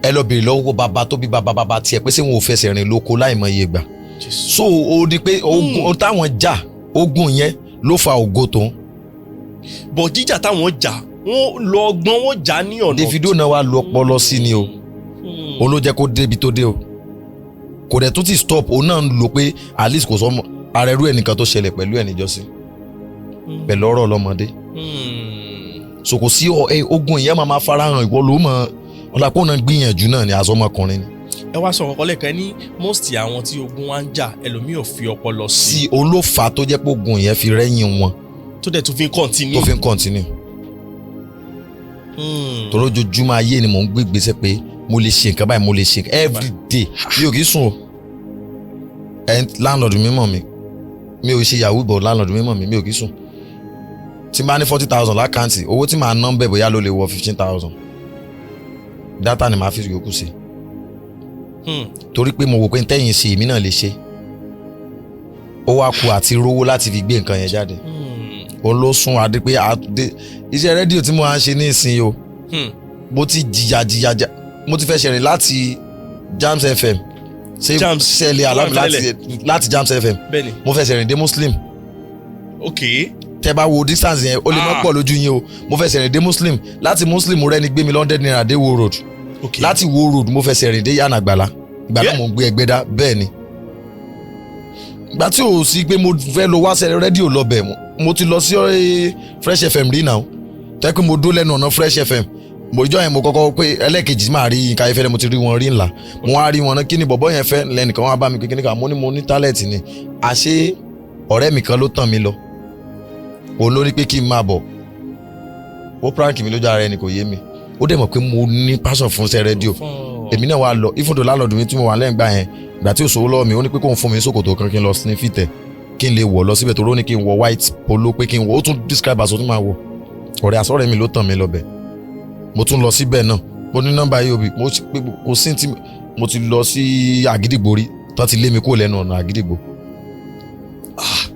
Ẹ lọ bèrè lọ́wọ́ bàbá tó bí bàbá bàbá tiẹ̀ pé ṣé wọn ò fẹsẹ̀ rìn lóko láìmọye gbà. So ó di pé ogun táwọn jà, ogun yẹn ló fa ògo tó ń Bọ̀ jíjà táwọn jà, wọ́n lọ ọgbọ́n, wọ́n jà ní ọ̀nà. Davido náà wà lu ọpọlọ sí ni o. Òun ló jẹ́ kó débi tó dé o. Kò dẹ̀ tún ti stop, òun náà ń lò pé at least kò sọ ara ẹrú ẹnìkan tó ṣẹlẹ̀ pẹ̀lú ẹ̀ níjọ́sí pẹ̀lú ọ̀rọ̀ ọlọ́mọdé. So kò sí ogun ìyẹn máa ma farahàn, ìwọ ló mọ ọ̀làpọ̀ náà gbìyànjú náà ni àsọmọkùnrin ni. Ẹ wá sọ kọ́kọ́ lẹ́ẹ̀kan ní most àwọn tí ogun wa ń jà, ẹlòmíì ò fi ọpọlọ sí. Sí, òun ló fà á tó jẹ́ pé ogun yẹn fi rẹ́yìn wọn. Tó dẹ̀ tún fi ń continue. Tó fi ń continue. Torí ojoojúmọ́ ayé ni mò ń gbé gbèsè pé mo lè ṣe nǹkan báyìí, mo lè ṣe nǹkan every day. Mi ò kì í sùn o. Ẹ landlord mi mọ̀ mi, mi ò ṣe yahoo, but landlord mi mọ̀ mi, mi ò kì í sùn. Tí n bá ní 40,000 l'account, owó tí màá ná bẹ̀ bóyá ló lè wọ 15,000. Data ni màá fi yòókù sí, torí pé mo wò pé ntẹ́yìn ṣe, èmi náà lè ṣe. Ó wá ku àti rówó láti fi gbé nǹkan yẹn jáde. Òun ló sún adé pé adé iṣẹ́ rédíò tí mo máa ń ṣe ní ìsìn o. Mo ti jìyà jìyà jà, mo ti fẹ́ ṣẹ̀rìn láti Jams FM ṣé Jams. ṣẹlẹ̀ alámi láti Jams FM. Mo fẹ́ ṣẹ̀rìn dé Muslim. Tẹ bá wo distance yẹn, ó lè má pọ̀ lójú yín o. Mo fẹ́ ṣẹ̀rìn dé Muslim. Láti Muslim rẹ ni gbé mi 100 naira dé Wo Road. Láti Wo Road, mo fẹ́ ṣẹ̀rìn dé Yànà Àgbàlá. Ìgbà náà mo ń gbé Ẹgbẹ́dá. Bẹ́ẹ̀ ni, ìgbà tí ò sí pé mo fẹ́ lọ wá ṣe rédíò lọ bẹ̀, mo ti lọ sí Fresh FM rí náà, tẹ́ pé mo dó lẹ́nu ọ̀nà Fresh FM. Mo ìjọ yẹn, mo kọ́kọ́ pé ẹlẹ́ẹ̀kejì máa rí Yínká Ayéfẹ́lẹ́, mo ti rí wọn rí ńlá, mo wá rí wọn náà. Kí ni bọ̀bọ́ yẹn fẹ́? Lẹ́nìkan wá bá mi pé kíní kan, mo ní talent ni. Àṣé ọ̀rẹ́ mi kan ló tàn mí lọ, òun ló ní pé kí n máa bọ̀. Ó prank mi lójú ara ẹni, kò yé mi. Ó dẹ̀ mọ̀ pé mo ní passion fún iṣẹ́ rédíò. Èmi náà wá lọ ifúndò lálọ́dún mi tí mo wà lẹ́yìn gbà yẹn. Ìgbà tí ò sówó lọ́wọ́ mi, ó ní pé kóun fún mi ṣòkòtò kan kí n lọ sí fìtẹ̀ kí n lè wọ̀ lọ síbẹ̀, tó ní kí n wọ white polo, pé kí n wọ, ó tún describe aṣọ tí màá wọ̀. Ọ̀rẹ́ àsọ̀rẹ́ mi ló tàn mí lọ bẹ̀. Mo tún lọ síbẹ̀ náà, mo ní nọ́mbà yìí òbí mo ti pé kò sí tí mo ti lọ sí Àgídìgbò rí tán ti lé mi kúrò lẹ́nu ọ̀nà Àgídìgbò.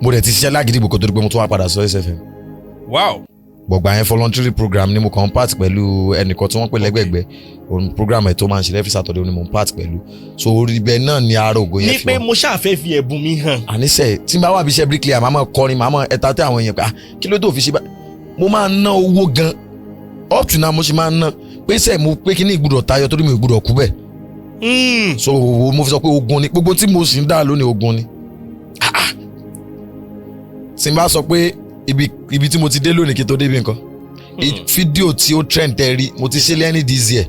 Mo dẹ̀ ti ṣiṣẹ́ lágídìgbò kó tó di pé mo tún wá padà sọ SFM. Gbọ̀gbà yẹn, voluntary program ni mo kàn ń part pẹ̀lú ẹnìkan tí wọ́n pè lẹ́gbẹ̀gbẹ́. Òun program ẹ̀ tó máa ń ṣe every Saturday ni mo ń part pẹ̀lú. So orí ibẹ̀ náà ni ara ògo yẹn Ní fi pé wá. mo ṣáà fẹ́ fi ẹ̀bùn mi hàn. Àníṣe tí n bá wà bí iṣẹ́ bricklayer, màá máa kọrin, màá máa ẹ̀ta tẹ́ àwọn èèyàn pé, ah, kí ló tó fi ṣe bá. Mo máa ń ná owó gan. Up to now mo ṣe máa ń ná pé sẹ́ mo pé kí ní ìgbúdọ̀ tayọ, torí mi ò gbúdọ̀ kú bẹ́ẹ̀. So mo fi sọ pé ogun ni gbogbo tí mo sì ń dá lónìí, ogun ni. Ah, ah. Tí n bá sọ pé ibi tí mo ti dé lónìí kí n tó débi nǹkan, fídíò tí ó trend tẹ́ rí, mo ti ṣe lẹ́ni this year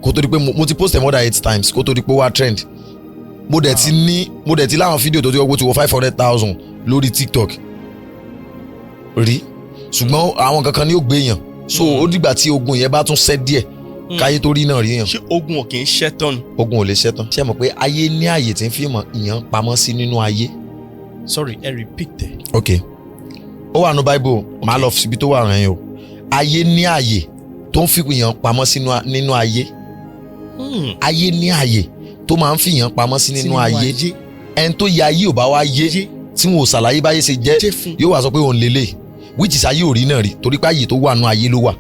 kó tó di pé mo ti post ẹ̀ more than eight times kó tó di pé ó wá trend. Mo dẹ̀ ti ní, mo dẹ̀ ti láwọn fídíò tó ti wọ́pọ̀ ti wọ 500,000 lórí TikTok rí, ṣùgbọ́n àwọn kankan ni ó gbé yàn. So ó dìgbà tí ogun yẹn bá tún ṣẹ́ díẹ̀ Káyé tó rí náà rí yàn. Ṣé ogun ò kì í ṣẹ́ tán ni? Ogun ò lè ṣẹ́ tán. Ṣé ẹ mọ̀ pé ayé ní àyè tí ń fi mọ̀ ìyàn pamọ́ sí nínú ayé? Sorry, ẹ repeat ẹ. Ok, ó wà ní Bible, màá lọ síbi tó wà rẹ̀ yẹn o. Ayé ní àyè tó ń fi ìyàn pamọ́ sínú nínú ayé. Ayé ní àyè tó máa ń fi ìyàn pamọ́ sí nínú ayé. Ẹni tó yẹ ayé ò bá wá yé, tí wọn ò ṣàlàyé báyé ṣe jẹ́, jẹ́ fún. yóò wá sọ pé òun lélẹ̀, which is ayé ò rí náà rí, torí pé àyè tó wà nínú ayé ló wà.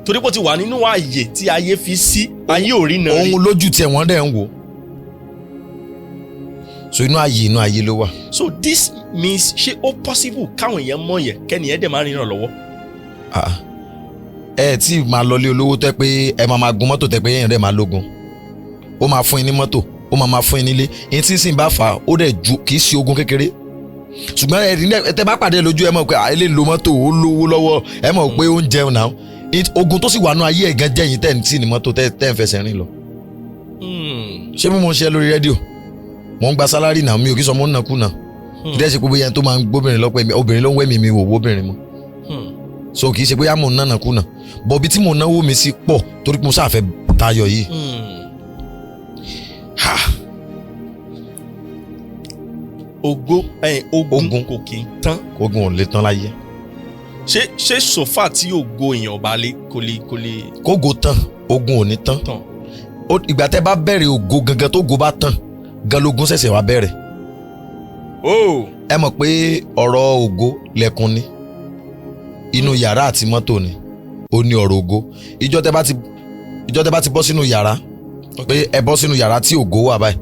Torí pé ó ti wà nínú ààyè tí ayé fi sí, ayé ò rí náà rí. Òun lójú tiẹ̀, wọ́n dẹ̀ ń wò. So inú ayé, inú ayé ló wà. So this means, ṣé ó possible káwọn èèyàn mọ̀ yẹn, kẹ́niyẹn dẹ̀ máa ríran lọ́wọ́? Ah. Ẹ tí máa lọlé olówó tẹ́ pé ẹ máa máa gun mọ́tò, tẹ́ pé èèyàn dẹ̀ máa lógun, ó máa fún yín ní mọ́tò, ó máa máa fún yín nílé yín, tí sì ń bá fà á, ó dẹ̀ ju kì í ṣe ogun kékeré. Ṣùgbọ́n ẹ ní ẹ tẹ́ bá pàdé lójú, ẹ mọ̀ pé àìlè lo mọ́tò, ó lówó lọ́wọ́, ẹ mọ̀ pé ó ń jẹun náà. Ogun tó sì wà nú ayé ẹ̀ gan jẹ́ yín tẹ́ ń tì ní mọ́tò, tẹ́ ń fẹsẹ̀ rìn lọ. Ṣé bí mo ń ṣe lórí rédíò, mo ń gba salary náà, mi ò kí sọ mo ń nàkúnà. Kì í dẹ́ ṣe pé bóyá ẹni tó máa ń gbóbìnrin lọ́pọ̀ ẹ̀mí obìnrin ló ń wẹ̀mí mi wò wóbìnrin mọ́. So kì í ṣe bóyá mò ń nànà kùnà bọ̀bí tí mò ń náwó mi sí pọ̀, torí pé mo sáfẹ́ tayọ yìí. Ha. Ògo ẹ̀yìn ogun, Ogun. kò kì í tán. Ogun ò lè tán láyé. Ṣé sofa tí ògo èèyàn bá lé kò lè Kógo tán, ogun ò ní tán. tán? Ìgbà tẹ́ bá bẹ̀rẹ̀ ògo gangan, tó go bá tán gan, lógun ṣẹ̀ṣẹ̀ wá bẹ̀rẹ̀. Oh. Ẹ mọ̀ pé ọ̀rọ̀ ògo lẹ́kùn ni, inú yàrá àti mọ́tò ni ó ní ọ̀rọ̀ ògo. Ìjọ tẹ́ bá ti bọ́ sínú yàrá, pé ẹ bọ́ sínú yàrá tí ògo wà báyìí,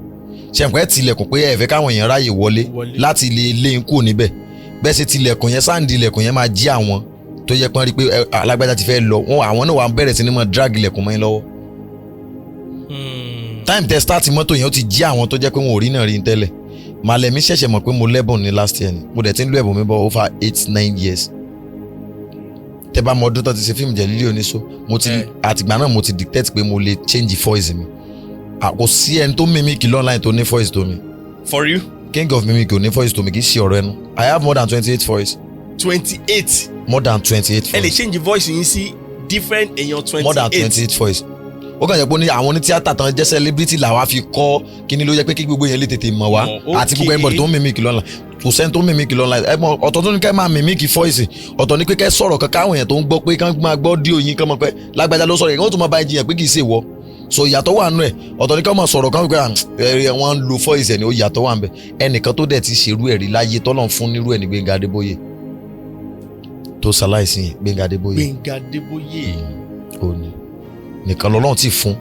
ṣẹ̀ǹpẹ́ tilẹ̀kùn pé ẹ fẹ́ káwọn èèyàn ráàyè wọlé Wọlé. láti lè lé ń kú níbẹ̀. Bẹ́ẹ̀ ṣe tilẹ̀kùn yẹn, sound ilẹ̀kùn yẹn máa jí àwọn tó yẹ pọ́n rí pé alágbájá ti fẹ́ lọ. Wọn àwọn náà wà bẹ̀rẹ̀ sí ní máa drag ilẹ̀kùn mọ́ yín lọ́wọ́. Time tẹ start mọ́tò yẹn, ó ti jí àwọn tó jẹ́ pé wọn ò rí náà rí tẹ́lẹ̀. Màlẹ́mí ṣẹ̀ṣẹ̀ mọ̀ pé mo lẹ́bùn ní last year ni. Mo dẹ̀ ti ń lo ẹ̀bùn mi bọ̀ over 8-9 years. Tẹ bá mọ ọdún tó ti ṣe fíìmù Jẹ̀lílì Oníṣó, mo ti àtìgbà náà mo ti dictate pé mo lè change voice mi. Kò sí ẹni tó mimic online tó ní voice tó mi. For you? King of mimic ò ní voice tó mi. Kì í ṣe ọ̀rọ̀ ẹnu. I have more than 28 voice. 28? More than 28 Ẹ lè voice. change voice yín sí different èèyàn 28? More than 28 voice. Ó kàn jẹ́ pé ó ní àwọn ní tíátà tán jẹ́ celebrity làwa fi kọ́ kíní ló yẹ pé kí gbogbo yẹn lè tètè mọ̀ wá. Mọ̀, Àti gbogbo anybody tó ń mimic lọ́la, kò sẹ́ni tó ń mimic lọ́la. Ẹ mọ̀, ọ̀tọ̀ tó ní kẹ́ máa mimic voice, ọ̀tọ̀ ní pé kẹ́ sọ̀rọ̀ kankan, àwọn èèyàn tó ń gbọ́ pé kán máa gbọ́ díò yín, kán mọ̀ pé lágbájá ló sọ̀rọ̀ yẹn, wọ́n tún máa bá ẹ jiyàn pé kì í ṣe ìwọ. So ìyàtọ̀ wà nù ẹ̀. Ọ̀tọ̀ ní kán máa sọ̀rọ̀ kán pé ẹ wọ́n ń lo voice ẹ̀ ní, ó yàtọ̀ wà ń bẹ̀. Ẹnìkan tó dẹ̀ ti ṣerú ẹ̀ rí láyé tọ́lọ̀ fún nírú ẹ̀ ní Gbénga Adébóyè tó ṣaláìsí yẹn, Gbénga Adébóyè. Gbénga Adébóyè. Ó ní nìkan lọ́lọ́run ti fún.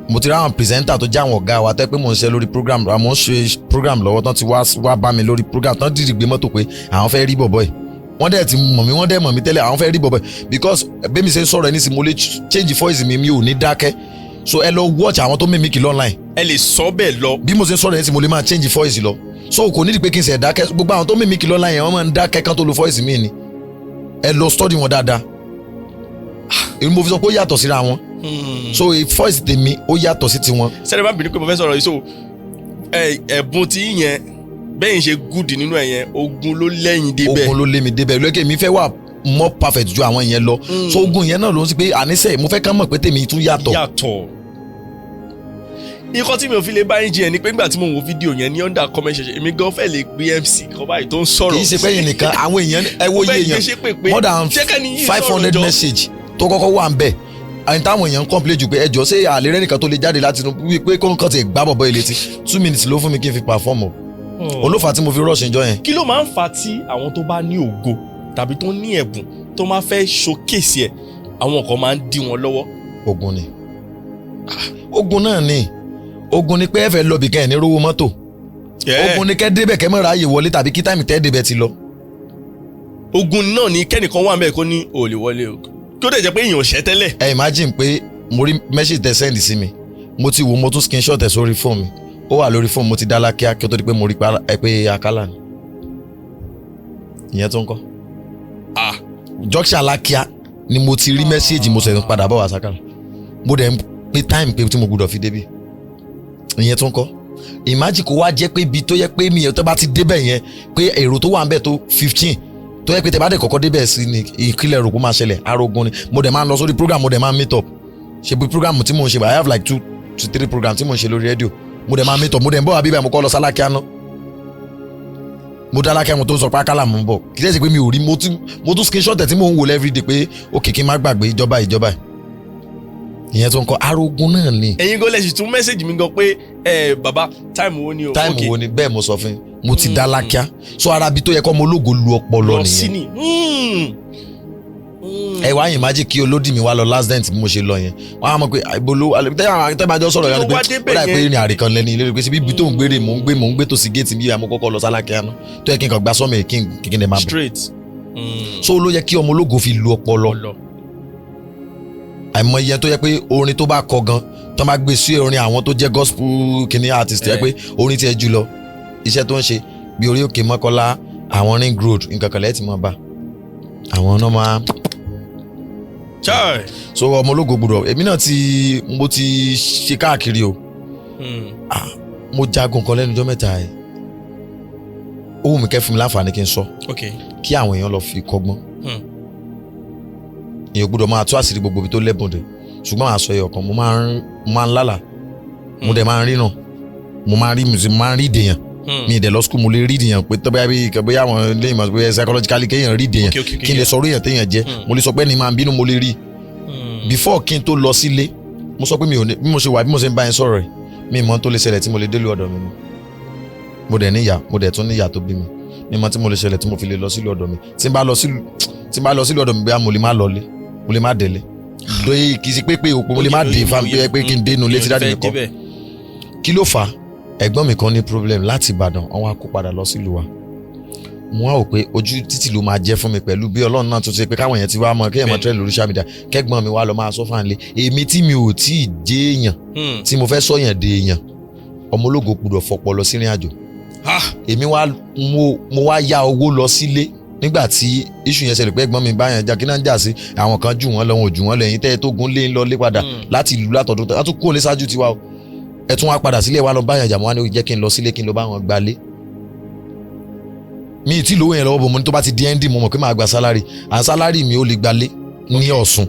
Mo ti rí àwọn presenter tó jẹ́ àwọn ọ̀gá wa tẹ́ pé mò ń ṣe lórí program, mò ń ṣe program lọ́wọ́ tán ti wá wá bá mi lórí program tán, dìrì gbé mọ́tò pé àwọn fẹ́ rí bọ̀bọ̀ yìí. Wọ́n dẹ̀ ti mọ̀ mí, wọ́n dẹ̀ mọ̀ mí tẹ́lẹ̀. Àwọn fẹ́ rí bọ̀bọ̀ yìí because bẹ́ẹ̀ mi ṣe ń sọ̀rọ̀ ẹ nísìnyí, mo lè change voice mi, mi ò ní dákẹ́. So ẹ lọ watch àwọn tó mimic online. Ẹ lè sọ bẹ́ẹ̀ lọ. Bí mo ṣe ń sọ̀rọ̀ ẹ nísìnyí, mo lè máa change voice lọ, so kò nídìí pé kí n ṣe dákẹ́. Gbogbo àwọn tó mimic online yẹn, wọ́n máa ń dákẹ́ kán tó lo voice mi ni. Ẹ lọ study wọn dáadáa. Èmi mo fi sọ pé ó yàtọ̀ síra wọn. So voice tèmi, ó yàtọ̀ sí tiwọn. Sẹ́ni bá bínú pé mo fẹ́ sọ̀rọ̀ yìí. So ẹ̀bùn tí yẹn bẹ́ẹ̀ ń ṣe good nínú ẹ̀ yẹn, ogun ló lẹ́yìn débẹ̀. Ogun ló lé mi débẹ̀. Lókè mi fẹ́ wà more perfect ju àwọn yẹn lọ. So ogun yẹn náà ló ń sọ pé àníṣe mo fẹ́ kán mọ̀ pé tèmi tún yàtọ̀. Yàtọ̀. Nǹkan tí mi ò fi lè bá yín jiyàn ni pé nígbà tí mo wo fídíò yẹn ní under comment section, èmi gan fẹ́ lè gbé MC kan báyìí tó ń sọ̀rọ̀. Kì í ṣe pé yìí nìkan, àwọn èèyàn, ẹ wo iye èèyàn, more than 500 message tó kọ́kọ́ wà ń bẹ̀. Àyìn táwọn èèyàn ń complain jù pé ẹjọ́, ṣé àlè rẹ nìkan tó lè jáde láti inú wípé kó nǹkan ti gbá bọ̀bọ̀ ilé tí 2 minutes ló fún mi kí n fi perform o, olófà tí mo fi rush ìjọ yẹn. Kí ló máa ń fa tí àwọn tó bá ní ògo tàbí tó ní ẹ̀bùn tó máa fẹ́ showcase ẹ̀, àwọn kan máa ń dí wọn lọ́wọ́? Ogun ni, ogun náà ni. Ogun ni pé ẹ fẹ́ lọ bìkan, ẹ̀ ní rówó mọ́tò. Ogun ni kẹ́ débẹ̀, kẹ́ mọ̀ ráàyè wọlé, tàbí kí time tẹ́ débẹ̀ ti lọ. Ogun náà ni kẹ́nìkan wà mẹ́ẹ̀ kó ní ò lè wọlé o, kí ó dẹ̀ jẹ́ pé èèyàn ò ṣẹ́ tẹ́lẹ̀. Ẹ imagine pé mo rí message tẹ send sí mi, mo ti wò, mo tún screenshot ẹ sórí fóònù mi, ó wà lórí fóònù, mo ti dá lákíá kí ó tó di pé mo rí ẹ pé Akálà ni ìyẹn tó ń kọ́. Ah. Junction Alákíá ni mo ti rí message, mo sẹ̀ padà bọ̀ wá sákàlà, mo dẹ̀ ń pé time pé tí mo gbọ́dọ̀ fi débi ìyẹn tó ń kọ́. Imagine kó wá jẹ́ pé ibi tó yẹ pé mi yẹn tó bá ti débẹ̀ yẹn, pé èrò tó wà ń bẹ̀ tó 15. Tó yẹ pé tẹ bá dẹ̀ kọ́kọ́ débẹ̀ sí ni ìkílẹ̀ rò kó máa ṣẹlẹ̀, arógun ni. Mo dẹ̀ máa ń lọ sórí program, mo dẹ̀ máa ń meet up, ṣe bí program tí mò ń ṣe. I have like two to three programs tí mò ń ṣe lórí rédíò. Mo dẹ̀ máa ń meet up, mo dẹ̀ ń bọ̀ wá bíbẹ̀. Mo kọ́ lọ sálákíá ná, mo dá lákẹ́, mo tó sọ pé akálà mo ń bọ̀. Kì í ṣe pé mi ò rí, mo tún screenshot ẹ̀ tí mò ń wò everyday pé ok, kí n má gbàgbé ìjọba ìjọba ìyẹn tó ń kọ arógun náà ni. Ẹ̀yin gan lẹ́sìn tún message mi gan pé, ẹ bàbá, time wo ni o? Time wo ni? Bẹ́ẹ̀ mo sọ fún yín, mo ti dá lákíá. So ara bí tó yẹ kọ́ ọmọ ológo lu ọpọlọ lọ sí nìyẹn. Ni. Ẹ wá yìí májì kí olódì mi wá lọ last dent bí mo ṣe lọ yẹn, wọn á mọ̀ pé ibo ló tẹ́ bá jọ sọ̀rọ̀ Kí yẹn ló ni wá pé débẹ̀ ó dà pé yẹn? ìrìn àrè kan lẹ́ni ilé pé síbi ibi tó ń gbére, mò ń gbé tó sí géètì bí mo kọ́kọ́ lọ sálákíá náà, tó yẹ kí n kàn gba sọ́mọ̀ kí n lè máa bọ̀. Straight. So ló yẹ kí ọmọ ológo fi lu ọpọlọ. Lọ. Àìmọye tó yẹ pé orin tó bá kọ gan, tó máa gbé sí orin àwọn tó jẹ́ gospel kìíní artist yẹ pé orin tiẹ̀ jù lọ, iṣẹ́ tó ń ṣe bí orí òkè Mọ́kọ́lá, àwọn Ring Road, nǹkan kan lẹ́ẹ̀tì mọ́ bá àwọn náà máa. Chai. So ọmọ ológo gbọ́dọ̀, èmi náà ti mo ti ṣe káàkiri o. Mo jagun kan lẹ́nu ọjọ́ mẹ́ta ẹ̀, ó wù mí kẹ́ fún mi láǹfààní kí n sọ kí àwọn èèyàn lọ fi kọ́gbọ́n. Èèyàn gbọ́dọ̀ máa tú àṣírí gbogbo ibi tó lẹ́bùn dé, ṣùgbọ́n àṣọ ẹyọ kan, mo máa ń lálà, mo dẹ̀ máa ń ríran, mo máa ń rí mo máa ń rí ìdèyàn. Mi ì dẹ̀ lọ school, mo lè rí ìdèyàn pé tó bóyá bí bóyá àwọn ilé ìmọ̀ pé psychologically kéèyàn rí ìdèyàn, kí n lè sọ orí èèyàn téèyàn jẹ́. Mo lè sọ pé ẹni máa ń bínú, mo lè rí. Before kí n tó lọ sílé, mo sọ pé mi ò ní bí mo ṣe wà, bí mo ṣe ń bá yín sọ̀rọ̀ rẹ̀, mi mọ̀ tó lè ṣẹlẹ̀ tí mo lè délé ọ̀dọ̀ mi mọ́. Mo dẹ̀ níyà, mo dẹ̀ tún níyà tó bí mi. Mi mọ̀ tí mo lè ṣẹlẹ̀ tí mo fi lè lọ sílé ọ̀dọ̀ mi. Tí n bá lọ sílé ọ̀dọ̀ mi, bóyá mo lè má lọlé, mo lè má délé lóye. Kì í ṣe pé òpó mo lè má dé fáwọn pé kí n dénú létí daddy mi kọ́. Kí ló fà á? Ẹ̀gbọ́n mi kan ní problem láti Ìbàdàn, wọ́n wá kó padà lọ sílùú wa. Mo wá wò pé ojú títì ló máa jẹ́ fún mi pẹ̀lú bí Ọlọ́run náà tún ṣe pé káwọn èèyàn ti wá mọ kéèyàn mọ tẹ́lẹ̀ lórí social media, kẹ́gbọ́n mi wá lọ máa sọ fún àlẹ́ èmi tí mi ò tí ì jẹ́ èèyàn tí mo fẹ́ sọ̀yàn dé èèyàn. Ọmọ ológo gbọ́dọ̀ fọpọlọ sírìn àjò. Èmi wá mo wá yá owó lọ sílé nígbà tí issue yẹn ṣẹlẹ̀ pé ẹ̀gbọ́n mi báyàn jà. Kí náà ń jà sí? Àwọn kan jù wọ́n lọ, wọn ò jù wọ́n lọ. Ẹ̀yìn tẹ́ ẹ tó gun lé ń lọ lé padà láti ìlú látọ̀dún tó tún kó lé ṣáájú tiwa o, ẹ tún wá padà sílé wa lọ báyàn jà. Mo wá ní ó jẹ́ kí n lọ sílé, kí n lọ bá wọn gbalé. Mi ì tí lówó yẹn lọ́wọ́ bò. Mo ní tó bá ti di ending, mo mọ̀ pé màá gba salary, and salary mi, ó lè gbalé ní Ọ̀ṣun,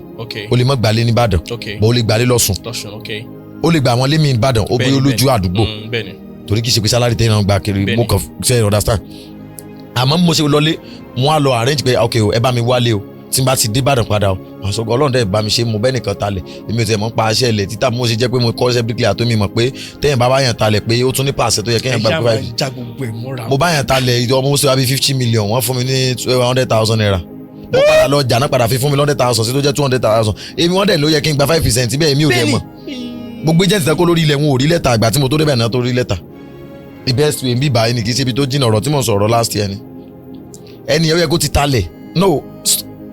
ó lè má gbalé ní Ìbàdàn, bó ó lè gbalé lọ́ṣun, ó lè gba àwọn lémi Ìbàdàn, ó bóyá olójú àdúgbò, torí kì í ṣe pé salary tẹ́yìn náà gba kiri. Mo kàn ṣe understand. Àmọ́ bí mo ṣe lọlé, mo á lọ arrange pé ok o, ẹ bá mi wálé o, tí n bá ti dé Ìbàdàn padà o. Màá sọ pé Ọlọ́run dẹ̀ bá mi ṣe, mo bẹ́ẹ̀ nìkan talẹ̀. Èmi ò tiẹ̀ mọ̀ ń pa aṣẹ́ ilẹ̀ títà. Mo ṣe jẹ́ pé mo kọ́ iṣẹ́ bricklayer tó mi mọ̀ pé tẹ́yìn bá bá yàn talẹ̀ pé ó tún ní pàṣẹ tó yẹ kéèyàn gbà pé já gbogbo ẹ̀ mọ́ra. Mo bá yàn talẹ̀ ọmọ mo ṣe wá bí 50 million, wọ́n fún mi ní ₦200,000. Mo padà lọ jà náà, padà fi fún mi 100,000 sí tó jẹ́ 200,000. Èmi wọ́n dẹ̀ ló yẹ kí n gba 5% bẹ́ẹ̀. Èmi ò dẹ̀ mọ̀. Gbogbo agent tẹ́ kó lórí ilẹ̀, wọn ò rí lẹ́tà. Àgbà tí mo tó débẹ̀ náà tó rí lẹ́tà. The best way ń bí báyìí ni, kì í ṣe ibi tó jìnnà. Ọ̀rọ̀ tí mo sọ̀rọ̀ last year ni ẹni yẹn ó yẹ kó ti talẹ̀. No,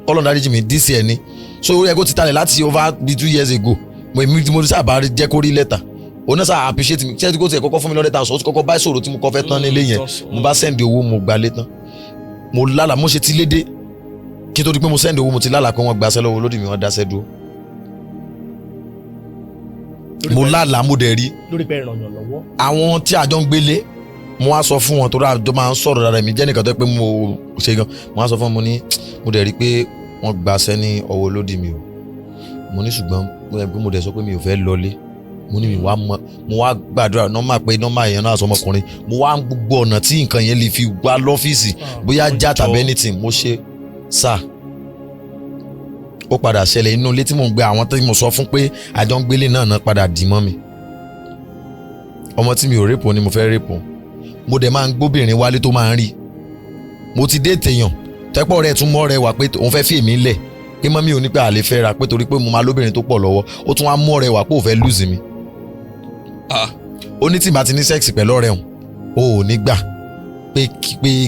Ọlọ́run dáríjì mi, this year ni. So ó yẹ kó ti talẹ̀ láti over be 2 years ago. Mo èmi tí mo sábà jẹ́ kó rí lẹ́tà, òun náà sábà appreciate mi. Ṣé kó tiẹ̀ kọ́kọ́ fún mi 100,000, ó ti kọ́kọ́ bá ìṣòro tí mo kọ́ fẹ́ tán nílé yẹn. Mo bá send owó, mo gbalé tán. Mo lálàá, mo ṣe ti lédè kí n tó di pé mo send owó, mo ti lálàá pé wọ́n gbaṣẹ́ lọ́wọ́ olódì mi, wọ́n dáṣẹ́ dúró. Mo lálàá, mo dẹ̀ rí. Lórí pé ìrànyàn lọ́wọ́. Àwọn tí àjọ ń gbélé, mo wá sọ fún wọn torí àjọ máa ń sọ̀rọ̀ dáadáa. Èmi jẹ́ nìkan tó yẹ pé mo ṣe gan. Mo wá sọ fún wọn, mo ní mo dẹ̀ rí pé wọ́n gbaṣẹ́ ní ọwọ́ olódì mi o. Mo ní ṣùgbọ́n mo dẹ̀ pé mo dẹ̀ sọ pé mi ò fẹ́ lọlé. Mo ní mi wá mọ, mo wá gbàdúrà normal pé normal èèyàn náà sọmọkùnrin, mo wá gbogbo ọ̀nà tí nǹkan yẹn lè fi wá lọ́fíìsì, bóyá já tàbí anything. Mo ṣe sá, ó padà ṣẹlẹ̀. Inú ilé tí mò ń gbé, àwọn tí mo sọ fún pé àjọ ń gbélé náà náà padà dì mọ́ mi. Ọmọ tí mi ò rape ni mo fẹ́ rape. Mo dẹ̀ máa ń gbóbìnrin wálé tó máa ń rí. Mo ti dé tèèyàn tẹ́pọ̀ rẹ̀ tún mọ́ rẹ̀ wá pé òun fẹ́ fi èmi lẹ̀, pé mọ́mí ò ní pé àlè fẹ́ ra, pé torí pé mo máa lóbìnrin tó pọ̀ lọ́wọ́. Ó tún wá mú ọ̀rẹ́ wá pé òun fẹ́ lose mi. Ó ní tí màá ti ní sex pẹ̀lú ọ̀rẹ́ òun, ó ò ní gbà pé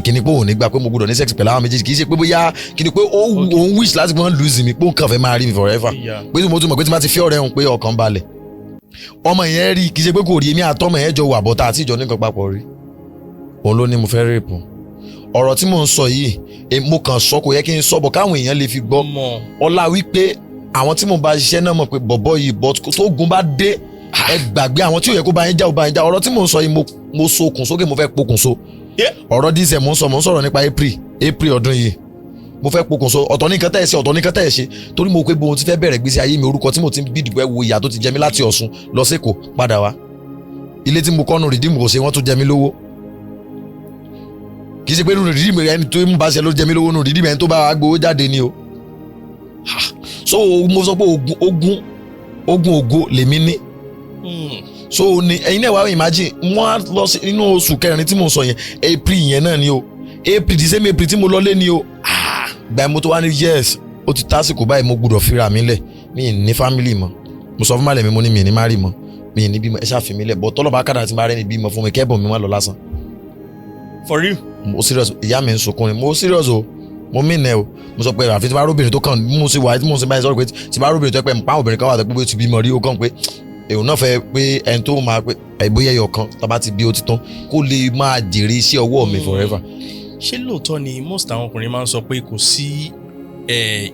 kìíní, pé òun ò ní gbà pé mo gbọ́dọ̀ ní sex pẹ̀lú àwọn méjèèjì. Kì í ṣe pé bóyá kìíní pé ó òun wish láti wọ́n lose mi, pé òun kàn fẹ́ máa rí mi forever, pé mo tún mọ̀ pé tí màá ti fi ọ̀rẹ́ òun pé ọkàn balẹ̀. Ọmọ yẹn rí, kì í ṣe pé kò rí. Èmi àtọmọ yẹn jọ wà bọ́tà àti ìjọ nìkan papọ̀ rí. Òun ló ní mo fẹ́ rape. Ọ̀rọ̀ tí mò ń sọ yìí, mo kàn sọ, kò yẹ kí n sọ bọ̀ káwọn èèyàn lè fi gbọ́. Ọlá wípé àwọn tí mo bá ṣiṣẹ́ náà mọ̀ pé bọ̀bọ̀ yìí, but tó gun bá dé, ẹ gbàgbé àwọn tí ò yẹ kó bá yín já, ò bá yín já. Ọ̀rọ̀ tí mò ń sọ yìí, mo so okùn sókè, mo fẹ́ pokùn so. Ọ̀rọ̀ dísẹ̀ mò ń sọ, mò ń sọ̀rọ̀ nípa April ọdún yìí. Mo fẹ́ pokùnso. Ọ̀tọ̀ ní nǹkan tẹ́ ẹ ṣe, ọ̀tọ̀ ní nǹkan tẹ́ ẹ ṣe, torí mo pé bó ti fẹ́ bẹ̀rẹ̀ gbèsè ayé mi, orúkọ tí mo ti ń bí dìbò. Ẹ wo ìyà tó ti jẹ mí láti Ọ̀ṣun lọ sÉkòó padà wá. Ilé tí mo kọ́ nu Redeem kò ṣe, wọ́n tún jẹ mí lówó. Kì í ṣe pé nínú Redeem, ẹni tó ń bá ṣe ló jẹ mí lówó nínú Redeem, ẹni tó bá wa gbowó jáde ni o. Ha! So mo sọ pé ogun, ogun, ogun ògo lèmi ní. So ni ẹ̀yin náà wá imagine, wọ́n á lọ sí inú oṣù kẹrin tí mo sọ yẹn, April yẹn náà ni o, April, the same April tí mo lọ lé ni o. Ah, gba mo tó wá ní yes, ó ti tásìkò báyìí, mo gbọ́dọ̀ fira mi lẹ̀, mi ì ní family mọ́. Mo sọ fún malẹ̀ mi, mo ní mi ì ní má rí mọ́, mi ì ní bímọ, ẹ ṣáà fi mi lẹ̀ bọ́ tọ́lọ́ba kádà tí máa rẹ́ ni bímọ fún mi, kẹ́bùn mi má lọ lásán. For real? Mo serious. Ìyá mi ń sunkún ni. Mo serious o, mo mí nẹ o. Mo sọ pé àfi tí bá róbìnrin tó kàn mú sí wàá tí mo sì báyìí sọ̀rọ̀ pé tí bá róbìnrin tó pẹ́ pa, obìnrin kan wà tó pé ó ti bímọ rí, ó kàn pé èèyàn náà fẹ́ pé ẹni tó máa pé bóyá ẹyọ kan tó bá ti bí ó ti tán, kó lè máa jèrè iṣẹ́ ọwọ́ mi forever. Ṣé lóòótọ́ ni most àwọn ọkùnrin máa ń sọ pé kò sí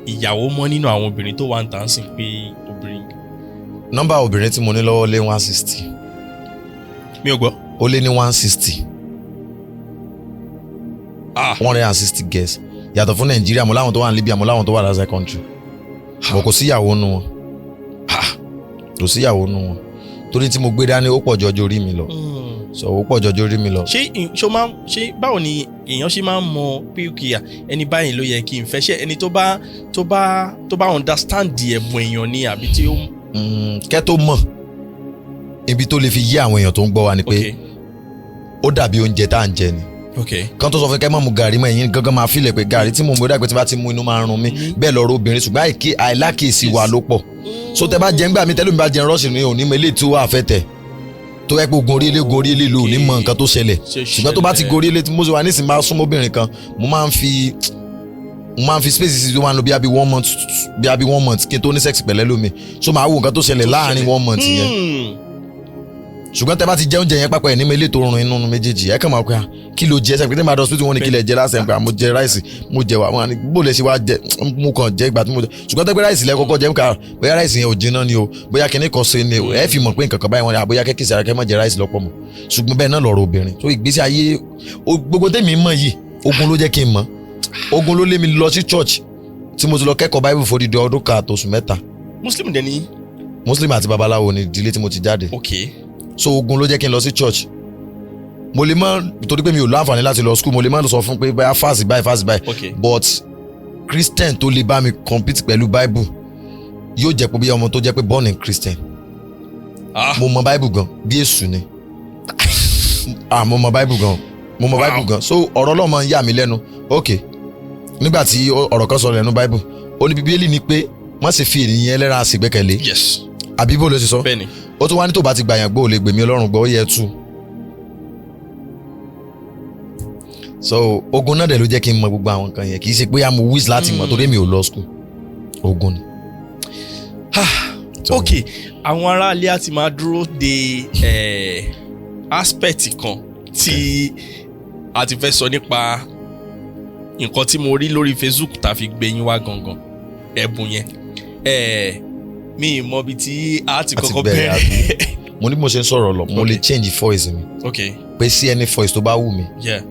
ìyàwó mọ́ nínú àwọn obìnrin tó wà ń tà ń sìn, pé obìnrin? Nọ́mbà obìnrin tí mo ní lọ́wọ́ lé 160. Mi ò gbọ́. Ó lé ní 160. Ah. 160 girls, yàtọ̀ fún Nàìjíríà, mo láwọn tó wà ní Libya, mo láwọn tó wà outside country, but kò síyàwó nu wọn, kò síyàwó nu wọn, torí tí mo gbé dání ó pọ̀ jọjọ orí mi lọ. So ó pọ̀ jọjọ orí mi lọ. Ṣé ṣó máa ṣé báwo ni èèyàn ṣe máa ń mọ pé òkè à, ẹni báyìí ló yẹ kí n fẹ́? Ṣé ẹni tó bá understand ẹ̀bùn èèyàn ni, àbí tí ó? Kẹ́ tó mọ̀, ibi tó lè fi yé àwọn èèyàn tó ń gbọ́ wa ni pé ó dàbí oúnjẹ tá à ń jẹ ni. Kan tó sọ fún kẹ́ mọ̀ mu gàrí mọ́, ẹ̀yin gangan máa fílẹ̀ pé gàrí tí mo mú, ó dàgbé tí bá ti mú, inú máa ń run mí. Bẹ́ẹ̀ lọ́rọ̀ obìnrin, ṣùgbọ́n àìlákìísí wa ló pọ̀. So tẹ bá jẹ ńgbà mi, tẹ́lómi bá jẹ rọ́ọ̀ṣì ní òní mọ eléyìí tí ó wà fẹ́ tẹ̀ tó yẹ pé ogun orí ilé, gorí ilé lò ní mọ nǹkan tó ṣẹlẹ̀. Ṣùgbọ́n tó bá ti gorí ilé tí mo ṣe wà nísìnyí, máa súnmọ́ obìnrin kan, mo máa ń fi space sí tó máa ń lo bí i 1 month, bí i 1 month kí n tó ní sex pẹ̀lẹ́ lómi. So máa wo nǹkan tó ṣẹlẹ̀ láàrin 1 month yẹn. Ṣùgbọ́n tẹ bá ti jẹ oúnjẹ yẹn pápá ẹ̀ ní ilé tó rún inú méjèèjì, ẹ kàn máa pẹ́, kí ló jẹ? Sẹ́pẹ́ tí màá dọ̀ hospital, wọn ní kí lẹ jẹ lásẹ̀ pé mo jẹ rice, mo jẹ wà wọn ní bó lẹ ṣe wá jẹ? Mo kàn jẹ ìgbà tí mo jẹ. Ṣùgbọ́n tẹ́gbẹ́ rice lẹ kọ́kọ́ jẹ ká, bóyá rice yẹn ò jiná ni o, bóyá kíní kan ṣe ni o, ẹ fi mọ̀ pé nǹkan kan báyìí wọn ni, àbóyá kẹ́kẹ́ sí ara kẹ́ mọ̀ jẹ rice lọ́pọ̀ mọ́. Ṣùgbọ́n bẹ́ẹ̀ náà lọ̀rọ̀ obìnrin. So ìgbésí ayé gbogbo tèmi mọ̀ yìí, ogun ló jẹ́ kí n mọ̀. Ogun ló lé mi lọ sí church tí mo ti lọ kẹ́kọ̀ọ́ Bible fún odidi ọdún kan àtòṣù 3. Muslim dẹ̀ ni? Muslim àti babaláwo ni ìdílé tí mo ti jáde. So ogun ló jẹ́ kí n lọ sí church. Mo lè mọ torí pé mi ò láǹfààní láti lọ school, mo lè má sọ fún pé báyà fásì báyìí, fásì báyìí, but Christian tó lè bá mi compete pẹ̀lú Bible yóò jẹ́ pé bí ọmọ tó jẹ́ pé born in Christian. Mo mọ Bible gan bí èṣù ni. Ah, mo mọ Bible gan, mo mọ Bible gan. So ọ̀rọ̀ Ọlọ́run máa ń yà mí lẹ́nu. Ok, nígbà tí ọ̀rọ̀ kan sọ lẹ́nu Bible, ó ní Bíbélì ní pé má ṣe fi ènìyàn ẹlẹ́ran àṣìgbẹ́kẹ̀lé. Àbí bó ló ṣe sọ? Bẹ́ẹ̀ni. Ó tún wá ní tó bá ti gbàyàn gbọ́, ò lè gbèmí Ọlọ́run gbọ́, ó yẹ tú. So ogun náà dẹ̀ ló jẹ́ kí n mọ gbogbo àwọn nǹkan yẹn. Kì í ṣe pé mo wish láti mọ̀, torí mi ò lọ school, ogun ni. Ok, àwọn aráalé á ti máa dúró de aspect kan tí a ti fẹ́ sọ nípa nǹkan tí mo rí lórí Facebook tá a fi gbé yín wá gangan, ẹ̀bùn yẹn. Mi ì mọ ibi tí a ti A ti kọ́kọ́ bẹ̀rẹ̀. bẹ̀rẹ̀. Mo ní bí mo ṣe ń sọ̀rọ̀ lọ, mo lè change voice mi pé sí any voice tó bá wù mí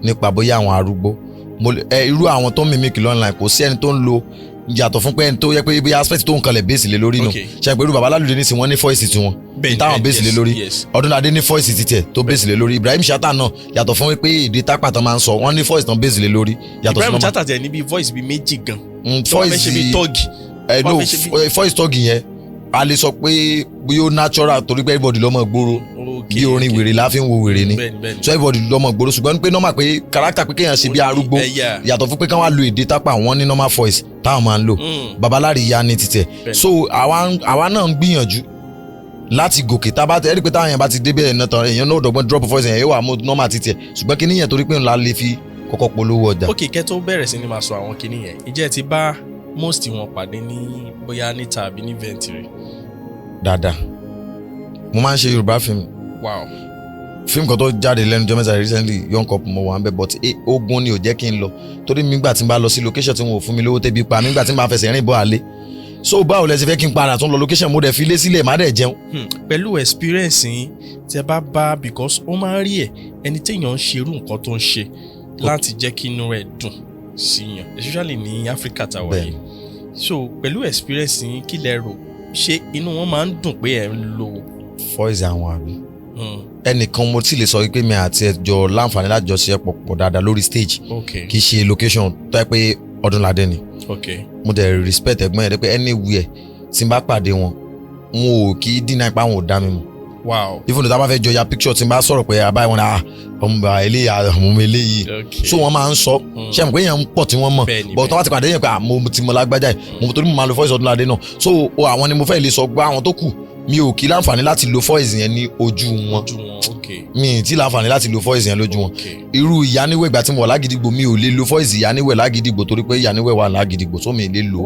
nípa bóyá àwọn arúgbó mo irú àwọn tó ń mimic online, kò sí ẹni tó ń lo yàtọ̀ fún pé ẹni tó yẹ pé bóyá aspect tó ń kalẹ̀ base lé lórí nù. Ṣe pé irú bàbá Lálùdé ní sí, wọ́n ní voice tiwọn táwọn base lé lórí. Ọdúnladé ní voice títẹ̀ tó base lé lórí. Ibrahim Chatta náà, yàtọ̀ fún pé èdè tápà tán máa ń sọ, wọ́n ní voice tán base lé lórí yàtọ̀ sí Ibrahim normal. Chatta tẹ̀ níbi voice bíi méjì gan tó wọ́n fẹ́ ṣe bíi voice tọ́ọ̀gì. ẹ no. Wọ́n fẹ́ ṣe Voice tọ́ọ̀gì yẹn, a lè sọ pé bí ó natural, torí pé everybody lọ́mọ gbòòrò, bí orin wèrè la fi ń wo wèrè ni. bẹ́ẹ̀ni bẹ́ẹ̀ni So everybody lọ́mọ gbòòrò, ṣùgbọ́n pé normal pé character pé kéèyàn ṣe bí arúgbó, yàtọ̀ fún pé káwọn lo èdè tápà, wọ́n ní normal voice táwọn máa ń lò. Babalári ya ní títẹ̀. So àwa náà ń gbìyànjú láti gòkè. Tá a bá tẹ ẹ́ rí pé táwọn yẹn bá ti débẹ̀ náà tán, èèyàn náà dọ̀gbọ́n drop voice yẹn, yóò wà mú normal títẹ̀. Ṣùgbọ́n kí níyẹn, torí pé ńlá lè fi kọ́kọ́ polówó ọjà. Ok, kẹ́ tó bẹ̀rẹ̀ sí ni máa sọ àwọn kinní yẹn, ǹjẹ́ ẹ ti bá most wọn pàdé ní bóyá níta àbí ní event rí? Dáadáa, mo máa ń ṣe Yorùbá film. Fíìmù kan tó jáde lẹ́nu jọ́ mẹ́ta recently, Young Couple, mo wà ń bẹ̀, but ogun ni ò jẹ́ kí n lọ, torí mi gbà tí n bá lọ sí location tí wọn ò fún mi lówó, tẹ́bi pa mi gbà tí n bá fẹsẹ̀ rìn bọ́ àlé. So báwo lẹ ṣe fẹ́ kí n padà tún lọ location? Mo dẹ̀ fi ilé sílẹ̀, má dẹ̀ jẹun. Pẹ̀lú experience yín tí ẹ bá bá, because ó máa ń rí ẹ̀ ẹni téèyàn ń ṣerú nǹkan tó ń ṣe láti jẹ́ kí inú rẹ̀ dùn. sí yàn, especially ní Áfíríkà tá a wà Bẹ́ẹ̀ni. yìí. So pẹ̀lú experience yín, kí lẹ rò, ṣé inú wọn máa ń dùn pé ẹ̀ ń lo Voice àwọn àbí ẹnìkan mo ti lè sọ wípé mi àti ẹ jọ láǹfààní láti jọ ṣe pọ̀ dáadáa lórí stage, kì í ṣe location tó yẹ pé Ọdúnládé ni. Mo dẹ̀ respect ẹ̀gbọ́n yẹn pé anywhere tí n bá pàdé wọn, wọn ò kì í dínà ipá, wọn ò dá mi mọ̀. Even though tá a bá fẹ́ jọ ya picture, tí n bá sọ̀rọ̀ pé abáyé wọn ni, ah, ọmọ eléyìí, ọmọ eléyìí. So wọ́n máa ń sọ, ṣé mo pé èèyàn ń pọ̀ tí wọ́n mọ̀, but tí wọ́n bá ti pàdé yẹn pé, ah, mo ti mọ lágbájá yìí, mo torí mo máa lo voice Ọdúnládé náà. So o, àwọn ni mo fẹ́ lè sọ gbá. Àwọn tó kù, mi ò kí láǹfààní láti lo voice yẹn ní ojú wọn. Ojú wọn, ok. Mi ì tí láǹfààní láti lo voice yẹn lójú wọn. Irú ìyáníwẹ̀, ìgbà tí mo wà lágídígbò, mi ò lè lo voice ìyáníwẹ̀ lágídígbò torí pé ìyáníwẹ̀ wà lágídígbò, so mi ì lè lò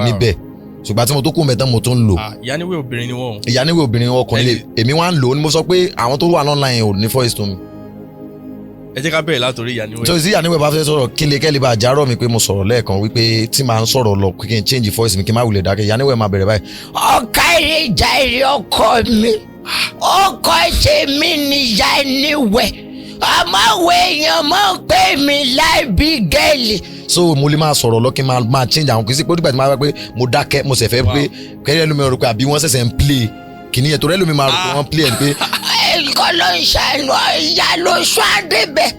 níbẹ̀. Ṣùgbọ́n tí mo tó kú mẹ́tán, mo tún ń lò. Ah, ìyáníwé obìnrin ni wọ́n o. Ìyáníwẹ̀ obìnrin, ọkùnrin lè èmi wá ń lò ó ni mo sọ pé àwọn tó wà online ò ní voice tó mi. Ẹ jẹ́ ká bẹ̀rẹ̀ látòrí ìyáníwé. So tí ìyáníwẹ̀ bá fẹ́ sọ̀rọ̀, kí lè kẹ́lẹ́ bá járọ̀ mi pé mo sọ̀rọ̀ lẹ́ẹ̀kan wípé tí màá ń sọ̀rọ̀ lọ, kí n change voice mi, kí n má wulẹ̀ dákẹ́, ìyáníwẹ̀ máa bẹ̀rẹ̀ báyìí. Ọ̀kàrẹ̀ jàre ọkọ mi, ọkọ tèmi níyà níwẹ̀, ọmọwé èèyàn mọ̀ pé mi láìbí gẹ́lì. So mo lè máa sọ̀rọ̀ lọ, kí n máa change àwọn, kì í sí pé ó dìgbà tí màá wá pé mo dákẹ́, mo sì fẹ́ pé kẹ́rẹ́ ẹlòmíràn rò pé àbí wọ́n ṣẹ̀ṣẹ̀ ń play kìíní yẹn, torí ẹlòmíràn máa rò pé wọ́n play ẹ̀ pé Kọ́ ló ń ṣàánú, ìyá ló sọ àdébẹ̀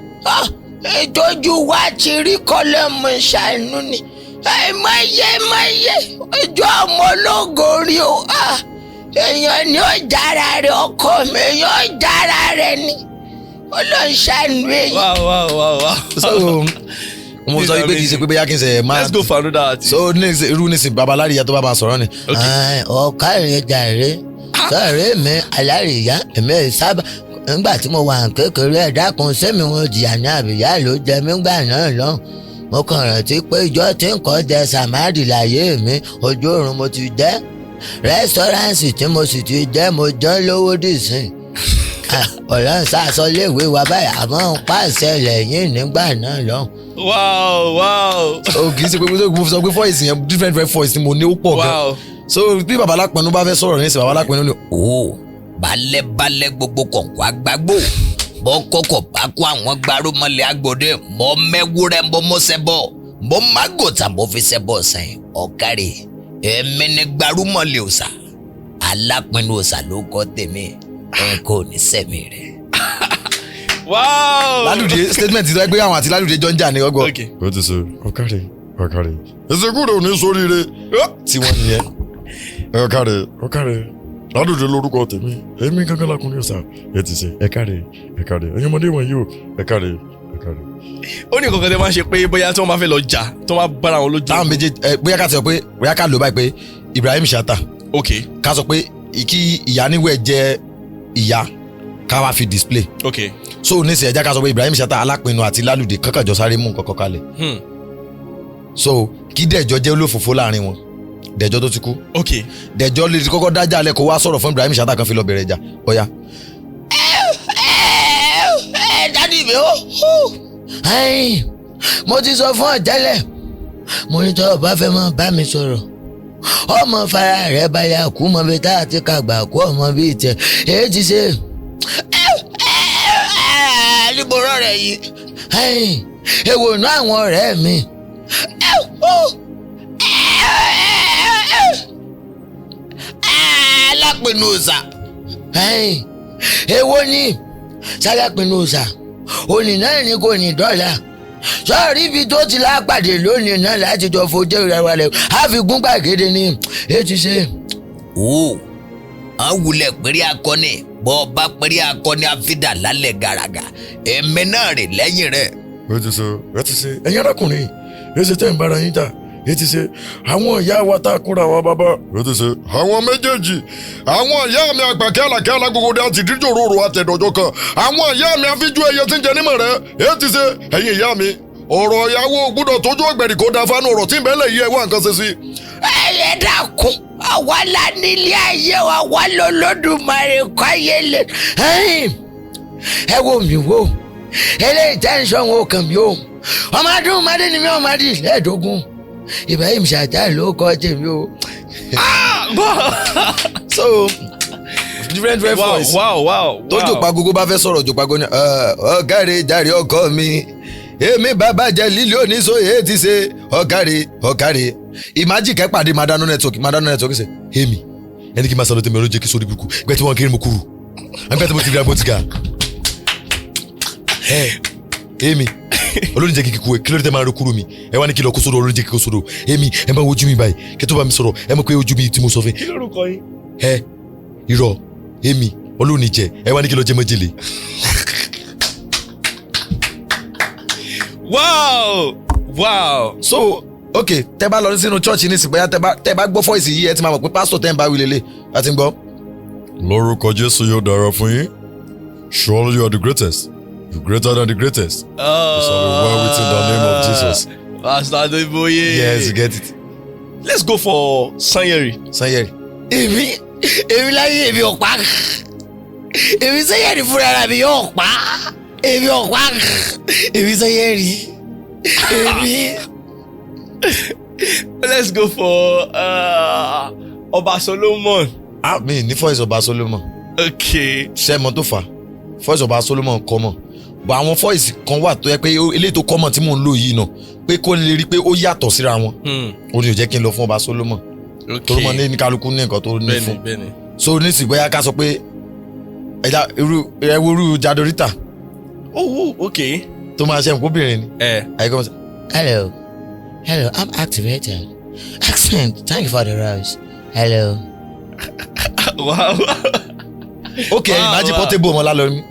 ìtọ́jú wa ti rí, kọ́ ló mọ̀ ṣàánú ni mọ̀yé mọ̀yé ojú ọmọ ológo rí o. Ah, èèyàn ni ó jára rẹ̀, ọkọ mi, èèyàn ó jára rẹ̀ ni, ó ló ń ṣàánú èèyàn. Wow. So mo sọ wípé kì í ṣe pé bóyá kí n ṣe máa Let's go for another artist. So ní irú nísìn, babaláríyá tó bá máa sọ̀rọ̀ ni. Ọ̀kàrẹ̀ jàre sọ̀rọ̀ mi alárìíyá, èmi sábà nígbà tí mo wà kékeré, ẹ̀dá kan sẹ́mi wọn jìyà ní àbíyá ló jẹ mí gbà náà lọ́hùn. Mo kàn rántí pé ìjọ tí nǹkan jẹ sàmárì láyé mi, ojú oorun mo ti jẹ́, restaurant tí mo sì ti jẹ́, mo jẹ́ lówó dìsín ọ̀làǹ sàṣọ léèwé wa báyìí, àmọ́ ń pàṣẹ lẹ́yìn nígbà náà lọ́hùn. O kì í ṣe pé mo sọ pé voice yẹn, different different voice ni mo ní, ó pọ̀ gan. So bí babalápẹ̀nu bá fẹ́ sọ̀rọ̀ nísìnyí, babalápẹ̀nu ni. Ó balẹ̀balẹ̀ gbogbo kọ̀ǹkọ̀ àgbàgbò bọ́ kọ́kọ́ bá kó àwọn gbarumọlẹ̀ agbọ̀dẹ mọ́ mẹ́wúrẹ́ mọ́ mọ́sẹ́bọ̀ mọ́ mágòtà mọ́ fi sẹ́bọ̀ sẹ́yìn ọ̀kárẹ̀, èmi ni gbarumọlẹ̀ òòṣà, alápinnu òòṣà ló kọ́ tèmi, ẹ kò ní sẹ́mi rẹ̀. Lálùdé, statement tó yẹ pé àwọn àti Lálùdé jọ ń jà ní ọgọ. Ó ti sọ ọkàrẹ ọkàrẹ ìsìnkúrò ní sóríire tí wọ́n nìyẹn. Ọkàrẹ ọkàrẹ, Lálùdé lórúkọ tèmi, èmi kankan lákùnrin ọ̀sà ẹ ti ṣe ẹkàrẹ ẹkàrẹ, ẹ̀yin ọmọdé wọ̀nyí o, ẹkàrẹ ẹkàrẹ. Ó ní nǹkan kan tẹ́ máa ń ṣe pé bóyá tí wọ́n bá fẹ́ lọ jà, tí wọ́n bá bára wọn lójú. Táwọn méjèèjì ẹ, bóyá ká sọ pé, bóyá ká lò báyìí pé Ibrahim Chatta, ká sọ pé kí ìyá níwẹ̀ jẹ́ ìyá, ká wá fi display. So nísìnyí, ẹja ká sọ pé Ibrahim Chatta, alápinnu àti Lálùdé kankanjọ sáré mú nǹkan kan kalẹ̀. So kí Dẹ̀jọ́ jẹ́ olófòfó láàrin wọn, Dẹ̀jọ́ tó ti kú. Dẹ̀jọ́ lè kọ́kọ́ dájà lẹ̀, kó wá sọ̀rọ̀ fún Ibrahim Chatta kan fi lọ bẹ̀rẹ̀ ìjà, ọ̀ya. Ẹ daddy mi ó. Mo ti sọ fún ọ tẹ́lẹ̀, mo ní tọ́ ọ bá fẹ́ mọ́ bá mi sọ̀rọ̀, ọmọ fara rẹ̀ balẹ̀, kú mọ bí tá a ti kàgbà kú ọmọ bíi tẹ èyí ti ṣe níbo rọrẹ yìí, èwo nú àwọn ọ̀rẹ́ mi. Alápinnu òòṣà. Èwo ni sálápinnu òòṣà òní náà ni kò ní dọ́là sọ́ọ̀rí ibi tó ti lápàdé lónìí náà láti jọ fojú ìrẹwà rẹ̀ á fi gún gbàgede ni èyí ti ṣe. Ó à ń wulẹ̀ péré akọni, bọ́ ọ bá péré akọni àfidà lálẹ́ gàràgà, èmi náà rè lẹ́yìn rẹ̀. Ó ti sọ ẹ ti ṣe, ẹ̀yin arákùnrin, ẹ ṣe tẹ́ ń bára yín jà, ẹ ti ṣe àwọn ìyá wa tá a kóra wa bàbá. Ẹ ti ṣe àwọn méjèèjì, àwọn ìyá mi àgbà kẹ́làkẹ́là gbogbo dé àti díjò rorò àtẹ̀dọ̀jọ kan, àwọn ìyá mi àfijú ẹyẹ tí ń jẹ nímọ̀ rẹ, ẹ ti ṣe ẹ̀yin ìyá mi, ọ̀rọ̀ ìyàwó gbọ́dọ̀ tójú ọ̀gbẹ̀rì kó da fánú ọ̀rọ̀ tí ń bẹ́lẹ̀ yìí, ẹ wá nǹkan ṣe sí. Ẹyẹ dákun, àwa la nílé ayé wa, wà lọ́lọ́dúnmarè kọ́yé lé. Ẹ wo mi wo eléyìí tẹ́ ń sọ wọn ò kàn mí o, ọmọ adún ọmọdé ni mi, ọmọdé lẹ́ẹ̀dógún, Ibrahim Chatta ló kọ́ tèmi o. So different different voice. Tó jòpagogo bá fẹ́ sọ̀rọ̀, jòpago ni ọ̀gárẹ̀ jàre ọkọ mi. Èmi bàbá jẹ lílé oníṣòye ti ṣe ọ̀kàrẹ̀ ọ̀kàrẹ̀. Imagine kẹ́ pàdé Madano Network, Madano Network ṣe èmi ẹni kí n máa sọ lọ́tẹ̀mí ọlọ́jẹ́ kí sórí burúkú ìgbà tí wọ́n kiri mo kúrú àgbà tí mo ti rí abọ́ ti ga ẹ èmi olórí jẹ́ kíkú ẹ kí ló dé tẹ́ máa ro kúrú mi ẹ wá ní kí lọ kó sódò olórí jẹ́ kíkó sódò èmi ẹ máa wojú mi báyìí kí tó bá mi sọ̀rọ̀ ẹ mọ̀ pé ojú mi tí mo sọ fún Kí lórúkọ yín? ẹ irọ́ èmi olórí jẹ ẹ wá ní kí lọ jẹ mọ́jèlé. Wow! Wow! So ok, tẹ́ bá lọ sínú church ní ìsìnkú tẹ́ bá gbọ́ voice yìí ẹ ti máa mọ̀ pé pásítọ̀ tẹ́ ń bá wí lélẹ̀ láti ń gbọ́. Lórúkọ Jésù yóò dára fún yín. Surely you are the greatest. You greater than the greatest. It shall be well with you in the name of Jesus. Pastor Adeboye. Yes, you get it. Let's go for Sanyeri. Sanyeri. Èmi láyé èmi ò pa, èmi Sanyẹ̀rì fúnra mi yóò pa, èmi ò pa, èmi Sanyẹ̀rì èmi. Let's go for Ọba Solomon. Ah, mi ní voice Ọba Solomon. Okay. Ṣé mọ tó fà á? Voice Ọba Solomon kọ́ mọ̀ bọ̀ àwọn voice kan wà tó yẹ pé eléyìí tó kọ́ mọ̀ tí mò ń lò yìí náà pé kó lè rí pé ó yàtọ̀ síra wọn ó ní ò jẹ́ kí n lọ fún Ọba Solomon. Okay. Torí mo ní kálukú ní nǹkan tó ní Bẹ́ẹ̀ni fún. bẹ́ẹ̀ni. So nísìnyí bóyá ká sọ pé ẹja irú ẹwúrú Jadorita Oh, okay. tó máa ṣe nǹkan obìnrin ni. Eh. Àyíkọ́ mọ̀ sí. Hello, hello, I'm activated. Excellent, thank you for the rose. Hello. Wow. Ok, Wow, imagine wow. Portable ọmọ lálọ́ mi.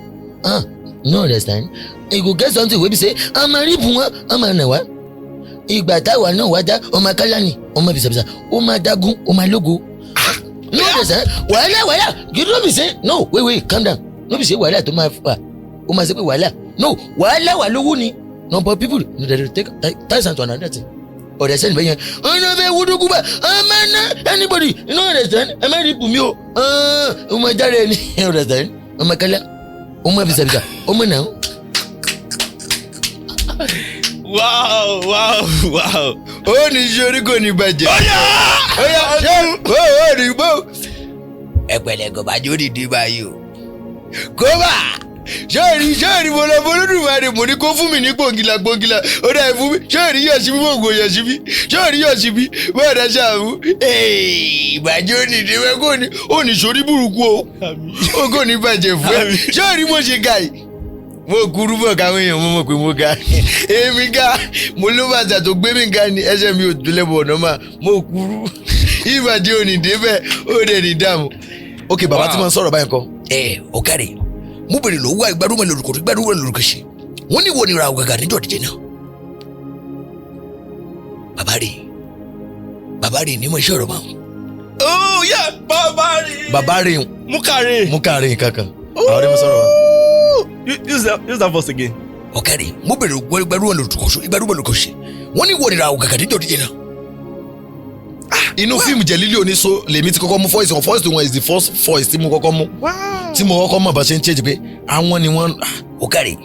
Ah, no understand. You go get something wey be say ọmọ ríbu wọn ọmọ nà wá. Ìgbà táwa náà wá dá ọmọ kálánì ọmọ bisabisa ọmọ adágún ọmọ alógo. No understand. Wàhálà wàhálà you no be say no wait wait calm down no be say wàhálà tó máa fà ó máa ṣe pé wàhálà no wàhálà wà lówó ni no but people no dey take thousand to another thing. Ọ̀rẹ́ sẹ́ni bẹ́yẹn ọ̀nà fẹ́ wúdúkú bá ọmọ náà anybody you no understand ẹ má rí bùnmi o ọmọ jáde ni understand ọmọ kálá ọmọ bisabisa ọmọ náà. Wow, wow, wow. Ó ní sori kò ní bàjẹ́. Ó yá ṣé ó ní bó. Ẹ pẹ̀lẹ́ gọbàjọ dìde báyìí o. Kóbà sóòrì sóòrì mo lọ bó Olódùmarè mo ní kó fún mi ní gbòǹgìlà gbòǹgìlà ó dà fún mi sóòrì yọ̀ síbí mò ń gò yọ̀ síbí sóòrì yọ̀ síbí bẹ́ẹ̀ dá sàmú. Ìbàjẹ́ ò ní dé wẹ́ kó ní ó ní sórí burúkú o ó kò ní bàjẹ́ fún ẹ sóòrì mo ṣe ga yìí mo kúrú bọ̀ káwọn èèyàn mọ̀ mọ̀ pé mo ga èmi ga mo ló bàtà tó gbé mi ga ni ẹsẹ̀ mi ò tó lẹ́bọ̀ ọ̀nà mà mo kúrú ìbàjẹ́ ò ní débẹ̀ ó dẹ̀ ní dààmú. Ok, bàbá tí mo ń sọ̀rọ̀ báyìí kọ́. Ẹ ọ̀kàrẹ̀ mo bèrè lọ́wọ́ àgbàdúmọ̀ lórúkọ gbàdúmọ̀ lórúkọ ṣe wọ́n ní wo ni ra ọ̀gàgà níjọ́ díje náà. Bàbá rẹ̀ ní mo iṣẹ́ ọ̀rọ̀ máa ń. Oh yeah, Bàbá rẹ̀. Bàbá rẹ̀ Mukare. mú káàrin nǹkan kan àwọn ọ̀rẹ́ mi sọ̀rọ̀ wa. Use that voice again. Ọ̀kàrẹ̀ mo bèrè gbàdúmọ̀ lórúkọ ṣe gbàdúmọ̀ lórúkọ ṣe wọ́n ní wo ni ra ọ̀gàgà níjọ́ díje náà. Inú fíìmù Jẹ̀lílì Oníṣó lèmi ti kọ́kọ́ mú voice wọn voice wọn is the first voice tí mo kọ́kọ́ mú tí mo kọ́kọ́ mọ̀ bá ṣe ń change pé àwọn ni wọ́n. Ọ̀kàrẹ̀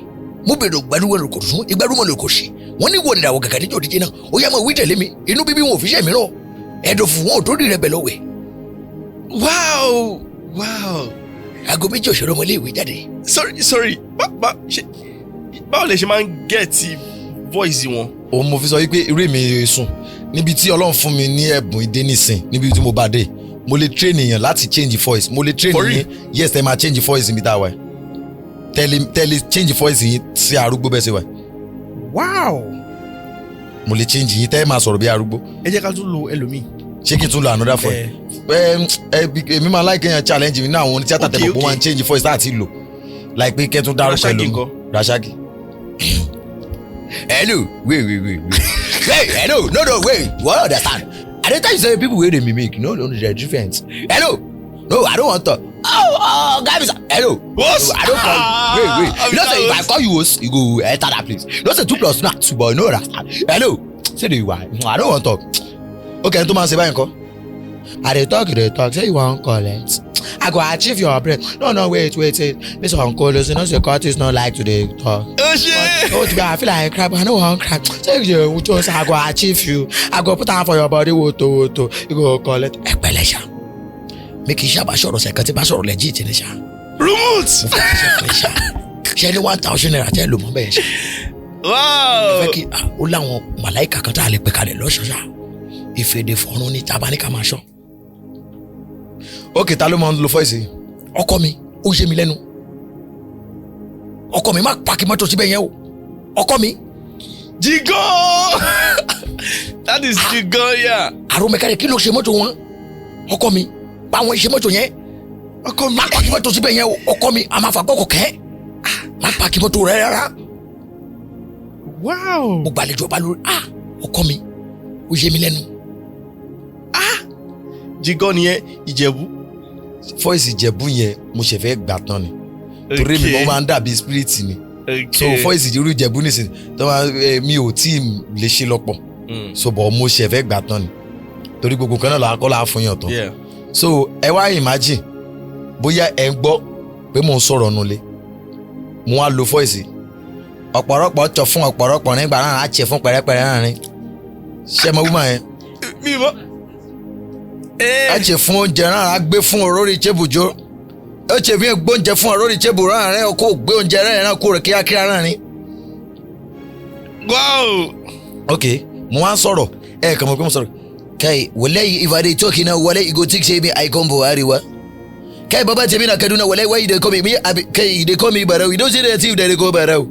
mo bèrè gbàdúmọ̀ lórúkọ ṣe gbàdúmọ̀ lórúkọ ṣe wọ́n ní wo ni ra ọ̀gàgà níjọ́ díje náà ó yá mọ̀ wí tẹ̀lé mi inú bíbí wọn ò fi ṣẹ́ mìíràn ẹ̀dọ̀fù wọn ò tó rí rẹ bẹ̀ lọ́wẹ̀. Wow, wow. Aago méjì òṣèré ọmọléèwé jáde. Sorry. Báwo lè ṣe máa ń get voice wọn? Òun mo fi sọ wípé irú èmi sùn níbi tí Ọlọ́run fún mi ní ẹ̀bùn ìdé nìsín níbi tí mo bá dé mo lè train èèyàn láti change voice mo lè train For real? yín yes ẹ máa change voice níbi tá a wà yìí. Tẹ́lẹ̀ change voice yín sí arúgbó bẹ́ẹ̀ ṣe wà yìí. Wow. Mo lè change yín tẹ́ ẹ máa sọ̀rọ̀ bí arúgbó. Ẹ jẹ́ ká tún lo ẹlòmíì. Ṣé kí n tún lo another voice? Ẹ èmi máa like èèyàn challenge mi ní àwọn onítíátà tẹ̀ mọ̀ pé wọ́n máa ń change voice láti lò like pé kẹ́ tún dárúkọ Rashaki ẹlòmíì. ńkọ́? Rashaki. Hello, wait, wait, wait, wait. Wait, hello, no, wait. You won't understand. I dey tell you say people wey dey mimic, no, they're different. Hello, no, I don't want to. Oh, guys, hello. What? No, I don't call you. Wait, wait. You know say if I call you, you go enter that place. You know say 2 + 2 na 2, but you no understand. Hello, say the why. I don't want to talk. Ok, ẹni tó máa ń ṣe báyìí ńkọ́? I dey talk, say you wan collect. I go achieve your brain. No, wait. This uncle, you know, say Curtis no like to dey talk. Ó ṣe. Oh, I feel like crap. I no wan crap. Say you just, I go achieve you. I go put am for your body, woto, woto. You go collect. Ẹ pẹ̀lẹ́ ṣá. Mi kì í sábà sọ̀rọ̀ sẹ̀kan tí bá sọ̀rọ̀ lẹ́jì tí ni ṣá. Remote. Mo fẹ́ ṣe fún ẹ ṣá. Ṣé ní 1,000 naira tẹ́ lò mọ́ bẹ́ẹ̀ ṣá? Wow. Fẹ́ kí ó láwọn màláìka kan tá a lè pè kalẹ̀ lọ́ṣọ̀ṣà, ìfèdè fọ̀run ní tábà ní ká máa ṣọ́. Ok, ta ló máa ń lo voice yìí? Ọkọ mi, ó ṣe mi lẹ́nu. Ọkọ mi, má park mọ́tò síbẹ̀ yẹn o, ọkọ mi. Jigo. That is Jigo, yeah. Àrùn mẹkáníkì, kí ló ṣe mọ́tò wọn? Ọkọ mi, bá wọn ṣe mọ́tò yẹn. Ọkọ mi. Má park mọ́tò síbẹ̀ yẹn o, ọkọ mi, a máa fà gbọ́kọ̀ kẹ́, má park mọ́tò rẹ rárá. Mo gbàlejò ọba lórí, ọkọ mi, ó ṣe mi lẹ́nu. Jigo nìyẹn, Ìjẹ̀bú. Voice Ìjẹ̀bú yẹn, mo ṣẹ̀ fẹ́ gbà tán ni, torí mi, mo máa ń dàbí spirit ni. So voice irú Ìjẹ̀bú nìsín tó máa mi ò tí ì lè ṣe lọ́pọ̀. So bọ̀ mo ṣẹ̀ fẹ́ gbà tán ni, torí gbogbo kan náà là kọ́ là á fún yàn tán. So ẹ wá imagine bóyá ẹ ń gbọ́ pé mò ń sọ̀rọ̀ nulẹ̀, mo wá lo voice ọ̀pọ̀rọ̀pọ̀ tọ̀ fún ọ̀pọ̀rọ̀pọ̀ nígbà náà, á tiẹ̀ fún pẹ̀rẹ́pẹ̀rẹ́ náà ni. Ṣé mo wúmọ̀ yẹn? Mi mọ. Á tiẹ̀ fún oúnjẹ náà, á gbé fún òrórí chébùjó, ó tiẹ̀ fi gbóúnjẹ fún òrórí chébù náà rẹ, kó gbé oúnjẹ rẹ náà kó rẹ kíákíá náà ni. Ok, mo wá ń sọ̀rọ̀, ẹ kàn mọ̀ pé mo sọ̀rọ̀. Kai, wallahi if I dey talk now, wallahi e go think say me I come for Arewa. Kai, baba temi na Kaduna, wallahi why you dey call me me abi? Kai, you dey call me Barau, you don see the thief dem dey call Barau.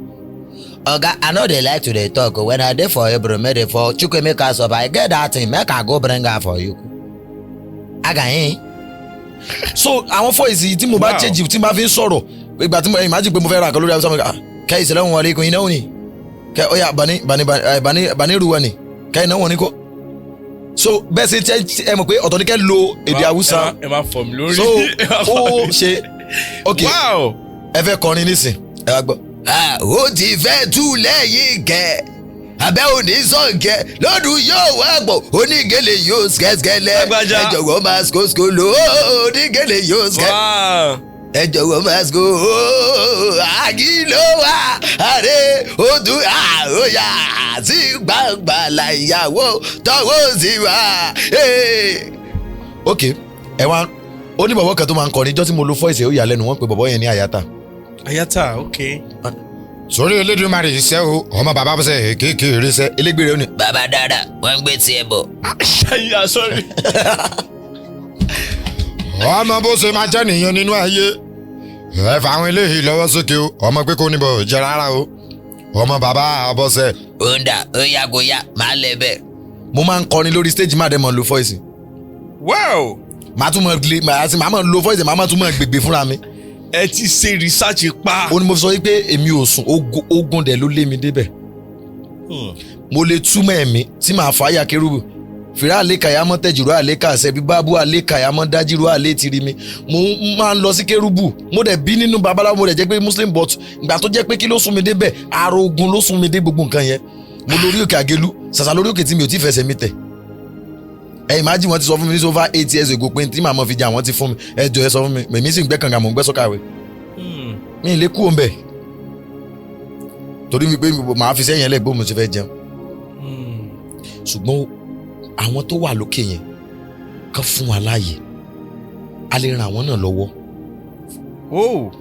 Oga, I no dey like to dey talk. When I dey for Ebro, make dey for Chukwuemeka shop, I get that thing, make I go bring am for you. Agayin. So àwọn voice yìí tí mo bá change tí mo bá fi ń sọ̀rọ̀, ìgbà tí mo imagine pé mo fẹ́ ra nǹkan lórí Hausa, mo kẹ́ ìsẹ̀lẹ̀ alaikum, iná òní kẹ́ ọ̀yà bani bani bani bani ruwa ni kẹ́ iná wọn ni kọ́. So bẹ́ẹ̀ ṣe tẹ́ ẹ mọ̀ pé ọ̀tọ̀ ni kẹ́ lo èdè Hausa. Ẹ má fọ̀ mí lórí. So ó ṣe ok. Ẹ fẹ́ kọrin nísìn, ẹ wá gbọ́. Ó ti fẹ́ tú lẹ́yìn kẹ́ abẹ́ òní sọ̀nkẹ́ lọ́dún yóò wá pọ̀, onígele yóò skẹ́skẹ́lẹ́. Lágbájá. Ẹ jọ̀wọ́ máa skosko lò ó, onígele yóò skẹ́. Ẹ jọ̀wọ́ máa sko àgìlò wá àrẹ odù àròyà sí gbangba làyàwó tọwọ́ sí wa. Ok, ẹ wá ó ní bọ̀bọ̀ kan tó máa ń kọrin, ijọ́ tí mo lo voice ẹ̀, ó yà lẹ́nu, wọ́n pe bọ̀bọ̀ yẹn ní Àyàtà. Ayata, ok. Sórí Elédùmarè iṣẹ́ o, ọmọ bàbá bọ́sẹ̀ kékeré iṣẹ́ elégbèrè ó ní. Bàbá dára, wọ́n ń gbé tiẹ̀ bọ̀. Yeah, sorry. Ọmọ bó ṣe máa jẹ́ nìyẹn nínú ayé, ẹ fà àwọn eléyìí lọ́wọ́ sókè o, ọmọ pé kò ní bọ̀ jẹ́ rárá o, ọmọ bàbá bọ́sẹ̀. Ó ń dà, ó yá kó yá, máa lẹ bẹ́ẹ̀. Mo máa ń kọrin lórí stage, máa dẹ̀ mọ̀ lo voice. Màá tún mọ̀ le, màá ti màá mọ̀ lo voice, màá mọ̀ tún mọ̀ gbègbè fúnra mi. Ẹ ti ṣe research pa. Ó ní mo fi sọ wípé èmi ò sùn, ogun dẹ̀ ló lé mi débẹ̀. Mo lè túmọ̀ ẹ̀mí tí màá fà á yà kérúbù fìrà àlékà yà mọ́ tẹ̀jìrò àlékà àṣẹ bí bábú àlékà yà mọ́ dájìrò àlé tìrì mi. Mo máa ń lọ sí kérúbù, mo dẹ̀ bí nínú babaláwo, mo dẹ̀ jẹ́ pé muslim, but ìgbà tó jẹ́ pé kí ló sún mi débẹ̀, ara ogun ló sún mi dé gbogbo nǹkan yẹn. Mo lórí òkè àgélú ṣàṣà, lórí òkè tí mi ò tí fẹsẹ̀ mi tẹ̀. Ẹ imagine, wọ́n ti sọ fún mi ní over 8 years ago pé tí màá mọ̀ fi jẹ àwọn ti fún mi. Ẹ jọ, ẹ sọ fún mi, mèmí sì ń gbẹ́ kànga, mò ń gbẹ́ sọ́kàwé. Mi ì lè kú òun bẹ̀ torí mi pé màá fi sẹ́yìn ẹlẹ́gbẹ́ mo ti fẹ́ jẹun. Ṣùgbọ́n àwọn tó wà lókè yẹn kàn fún wa láàyè, a lè ran àwọn náà lọ́wọ́.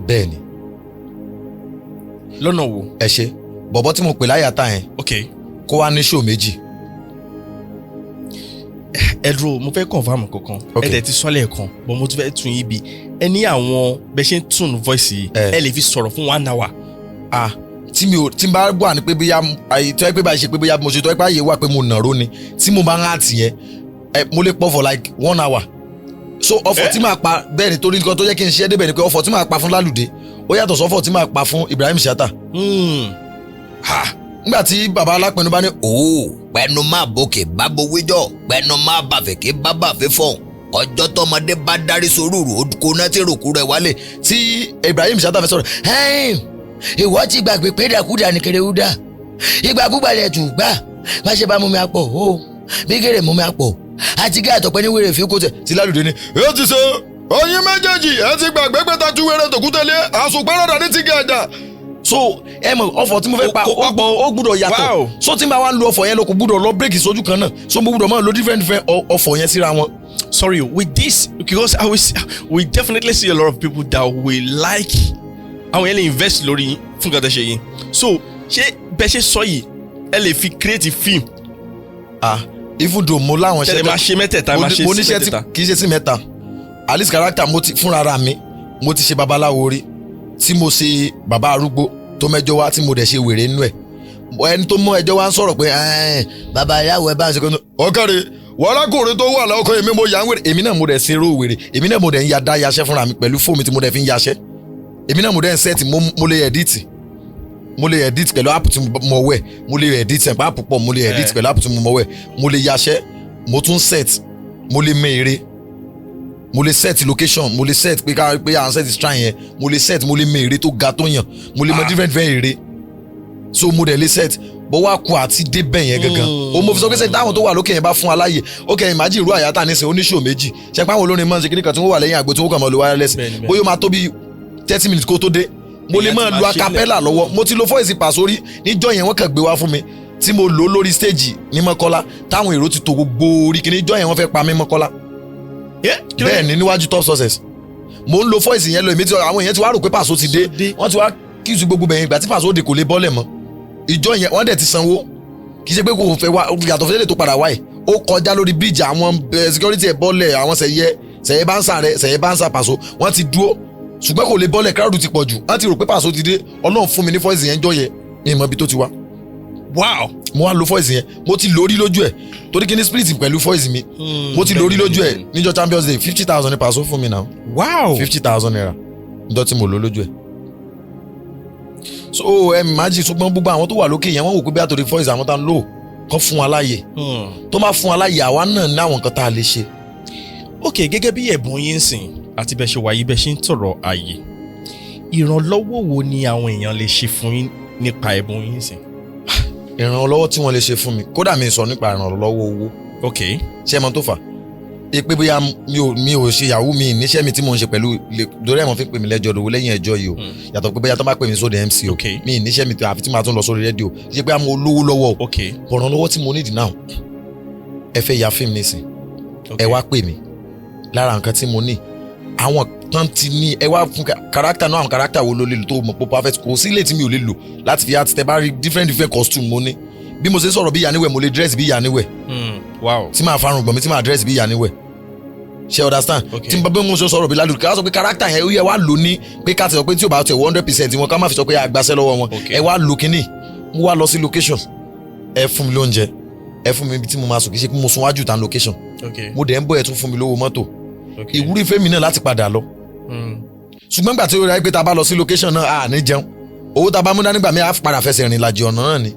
Bẹ́ẹ̀ ni. Lọ́nà wo? Ẹ ṣe bọ̀bọ̀ tí mo pè láyà tá yẹn kó wá ní show méjì. Ẹ dúró, mo fẹ́ confirm kankan. Ok. Ẹ dẹ̀ ti sọ lẹ́ẹ̀kan, but mo tún fẹ́ tún yín bí ẹ ní àwọn bẹ ṣe ń tún voice yìí. Ẹ lè fi sọ̀rọ̀ fún one hour. Ah, tí mi ò tí n bá wà ní pé bóyá àyè tó yẹ pé báyìí ṣe pé bóyá mo ṣe tó yẹ pé àyè wà pé mo nàró ni tí mo bá ń àtì yẹn, ẹ mo lè pọ̀ for like one hour. So ọ̀fọ̀ tí màá pa bẹ́ẹ̀ ni, torí nǹkan tó yẹ kí n ṣe é débẹ̀ ni pé ọ̀fọ̀ tí màá pa fún Lálùdé, ó yàtọ̀ sọ́fọ̀ tí màá pa fún Ibrahim Chatta. Nígbà tí baba alápinnu bá ní Òó pẹnu máa bòkè bábo wíjọ, pẹnu máa bàfẹ̀kẹ́ bábà fífọ̀n, ọjọ́ tọmọdé bá dárí sorúurú kó náà tí ròkú rẹ̀ wálé. Tí Ibrahim Chatta fẹ́ sọ̀rọ̀, Ẹ́n, ìwọ ti gbàgbé pé dàkúdà ní kerewúdà, ìgbàkúgbà lẹ̀ tù gbà má ṣe bá mú mi àpọ̀ o, bí kéré mú mi àpọ̀ àti kí àtọ̀pẹ́ ní wèrè fi kó tẹ̀. Tí Lálùdé ní Ó ti ṣe oyin méjèèjì, ẹ ti gbàgbé pé tajú wẹrẹ tòkútẹ́lé àsùnpẹ́rọ̀dà ní ti gàjà. So ẹ mọ̀ ọ̀fọ̀ tí mo fẹ́ pa Kó papọ̀. ó gbúdọ̀ yàtọ̀. So tí n bá wá ń lo ọ̀fọ̀ yẹn lọ, kò gbúdọ̀ lọ bírèkì sójú kan náà, so mo gbúdọ̀ máa lo different different ọ̀fọ̀ yẹn síra wọn. Sorry, with this, because I will, we definitely see a lot of people that will like àwọn yẹn lè invest lórí yín fún nǹkan tẹ́ ṣe yìí. So Ṣé bẹ́ẹ̀ ṣe sọ yìí, ẹ lè fi create film? Ah, even though mo láwọn Tẹ́lẹ̀ máa ṣe mẹ́tẹ̀ẹ̀ta, máa ṣe mo sí níṣẹ́ tí mẹ́tẹ̀ẹ̀ta. Kì í ṣe sí mẹ́ta. At least character mo ti fúnra ra mi, mo ti ṣe babaláwo rí, tí mo ṣe bàbá arúgbó tó mẹ́jọ wá, tí mo dẹ̀ ṣe wèrè nínú ẹ̀. Ẹni tó mú ẹjọ́ wá ń sọ̀rọ̀ pé, "Ẹ́ẹ̀, babaláwo ẹ bá ń ṣe kọ́nù ọ̀kẹ́rẹ́ wàlákùnrin tó wà lọ́kọ̀ èmi, mo yà ń wèrè." Èmi náà mo dẹ̀ ṣe eré wèrè. Èmi náà mo dẹ̀ ń ya dá yaṣẹ́ fúnra mi pẹ̀lú fóònù tí mo dẹ̀ fi ń yaṣẹ́. Èmi náà mo dẹ̀ ń set. Mo lè edit, mo lè edit pẹ̀lú app tí mo wẹ̀. Mo lè edit ẹ̀ app pọ̀. Mo lè edit pẹ̀lú app tí mo wẹ̀. Mo lè yaṣẹ́, mo tún set, mo lè mọ èrè, mo lè set location, mo lè set pé ká pé à ń set shrine yẹn. Mo lè set, mo lè mọ èrè tó ga tó yàn, mo lè mọ different different èrè. So mo dẹ̀ lè set bó wá kú àti débẹ̀ yẹn gangan. O mo fi sọ pé sẹ́yìn táwọn tó wà lókè yẹn bá fún wa láàyè. Ok, imagine irú àyàtà nísìnyí, oníṣòwò méjì ṣe pé àwọn olórin máa ń ṣe kíní kan tí wọ́n wà lẹ́yìn àgbo tí wọ́n kàn máa lo wireless. Bẹ́ẹ̀ni. Bóyá ó máa tó bí 30 minutes kó tó dé, mo lè Èèyàn máa ti lo máa ṣe acapella lọ́wọ́. Mo ti lo voice Paso rí níjọ́ yẹn. Wọ́n kàn gbé wá fún mi tí mo lò lórí stage ní Mọ́kọ́lá, táwọn èrò ti tò gbogbo orí kíní. Níjọ́ yẹn, wọ́n fẹ́ pa mí Mọ́kọ́lá. Bẹ́ẹ̀ ni, níwájú Top Success, mo ń lo voice yẹn lọ. Èmi tí àwọn èèyàn ti wá rò pé Paso ti dé, wọ́n ti wá kí su gbogbo bẹ̀yìn. Ìgbà tí Paso dé, kò lè bọ́lẹ̀ mọ́. Ìjọ yẹn, wọ́n dẹ̀ ti sanwó. Kì í ṣe pé kò fẹ́ wá yàtọ̀ fẹ́lẹ̀ tó padà wáyé. Ó kọjá lórí bíríìjì, àwọn security ẹ̀ bọ́lẹ̀, àwọn sẹ̀yẹ sẹ̀yẹ bá ń sà rẹ̀, sẹ̀yẹ bá ń sà Paso, wọ́n ti dúró, ṣùgbọ́n kò lè bọ́lẹ̀. Crowd ti pọ̀ jù, wọ́n ti rò pé Paso ti dé. Ọlọ́run fún mi ní voice yẹn jọ yẹn, mi ì mọ ibi tó ti wá. Mo wá lo voice yẹn. Mo ti lórí lójú ẹ̀ torí kí ni spirit pẹ̀lú voice mi. Mo ti lórí lójú ẹ̀ níjọ́ Champions Day. 50,000 ní Paso fún mi náà. ₦50,000 níjọ́ tí mo lò lójú ẹ̀. So ẹ imagine. Ṣùgbọ́n gbogbo àwọn tó wà lókè yẹn, wọ́n wò pé bí àtòrí voice àwọn tá ń lò kọ́ fún wa láàyè, tó máa fún wa láàyè, àwa náà ní àwọn nǹkan tá a lè ṣe. Ok, gẹ́gẹ́ bí ẹ̀bùn yín sìn àti bẹ́ẹ̀ ṣe wáyé, bẹ́ẹ̀ ṣe ń tọrọ ààyè, ìrànlọ́wọ́ wo ni àwọn èèyàn lè ṣe fún yín nípa ẹ̀bùn yín sìn? Ìrànlọ́wọ́ tí wọ́n lè ṣe fún mi, kódà mi sọ nípa ìrànlọ́wọ́ owó. Ṣé ẹ mọ̀ tó fà é pé bóyá mi ò ṣe yahoo, mi níṣẹ́ mi tí mo ń ṣe pẹ̀lú lórí ẹ̀mọ́ fi pè mí lẹ́jọ́ lówó lẹ́yìn ẹjọ́ yìí o, yàtọ̀ pé bóyá tó bá pè mí sóde MC o, mi níṣẹ́ mi tó àfi tí màá tún lọ sórí rédíò. Ṣe pé àmọ́ olówó lọ́wọ́ o. Ìrànlọ́wọ́ tí mo need now, ẹ fẹ́ ya fíìmù nísìn, ẹ wá pè mí. Lára nǹkan tí mo ní, àwọn tán ti ní, ẹ wá fún character náà. Àwọn character wo ló lè lò tó mọ̀ pé perfect? Kò sí ilé tí mi ò lè lò láti fi àti tẹ bá rí different different costume mo ní. Bí mo ṣe sọ̀rọ̀ bí ìyá níwẹ̀, mo lè dress bí ìyá níwẹ̀, tí màá farun gbọ̀n mi, tí màá dress bí ìyá níwẹ̀. Ṣe understand? Okay. Tí n bá bí mo ṣe sọ̀rọ̀ bí ládùúgbò, ká sọ pé character yẹn, ó yẹ wá lò ní pé ká ti sọ pé tí ò bá tẹ̀ 100% wọn, ká má fi sọ pé àgbàṣẹ́ lọ́wọ́ wọn. Ẹ wá lò kínní, mo wá lọ sí location, ẹ fún mi lóúnjẹ, ẹ fún mi ibi tí mo máa sùn. Kì í ṣe pé mo sùn wájú tán location. Mo dẹ̀ ń bọ̀, ẹ tún fún mi lówó mọ́tò. Ìwúrí fẹ́mi náà láti padà lọ. Ṣùgbọ́n gbà tí ó rà pé tá a bá lọ sí location náà, a ní jẹun. Owó tá a bá mú dání gbà mí, á padà fẹsẹ̀ rìn làjì ọ̀nà náà ni.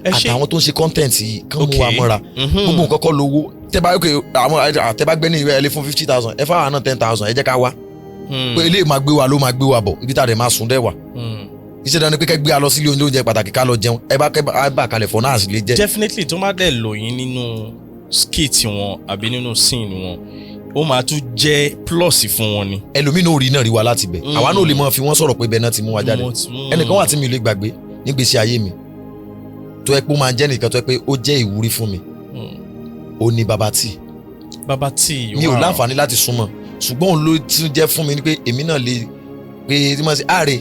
Ẹ ṣe. Àtàwọn tó ń ṣe content yìí kán mú wa mọ́ra. Gbogbo nǹkan kọ́ lówó. Tẹ́ bá ok, àwọn tẹ́ bá gbé ní ìwé, ẹ lé fún 50,000, ẹ fáwọn náà 10,000, ẹ jẹ́ ká wá pé eléyìí máa gbé wa ló máa gbé wa bọ̀, ibi tá a dẹ̀ máa sùn dẹ̀ wà. Iṣẹ́ dandan pé kẹ́ gbé wa lọ sílé oúnjẹ, oúnjẹ pàtàkì, ká lọ jẹun. Ẹ bá kẹ́ bá kalẹ̀ fọ́ náà sì lè jẹ́. Definitely, tó má dẹ̀ lò yín nínú skit wọn àbí nínú scene wọn, ó máa tún jẹ́ plus fún wọn ni. Ẹlòmíín náà rí náà rí wa láti bẹ̀. Àwa náà ò lè mọ fi wọ́n sọ̀rọ̀ pé bẹ́ẹ̀ náà ti mú wa jáde. Ẹnìkan wà tí mi ò lè gbàgbé nígbèsí ayé mi, tó yẹ pé ó máa jẹ́ nìkan tó yẹ pé ó jẹ́ ìwúrí fún mi. Ó ní Baba T. Baba T. Mi ò láǹfààní láti súnmọ́, ṣùgbọ́n òun ló tún jẹ́ fún mi ní pé èmi náà lè pé tí mo ṣe àárẹ̀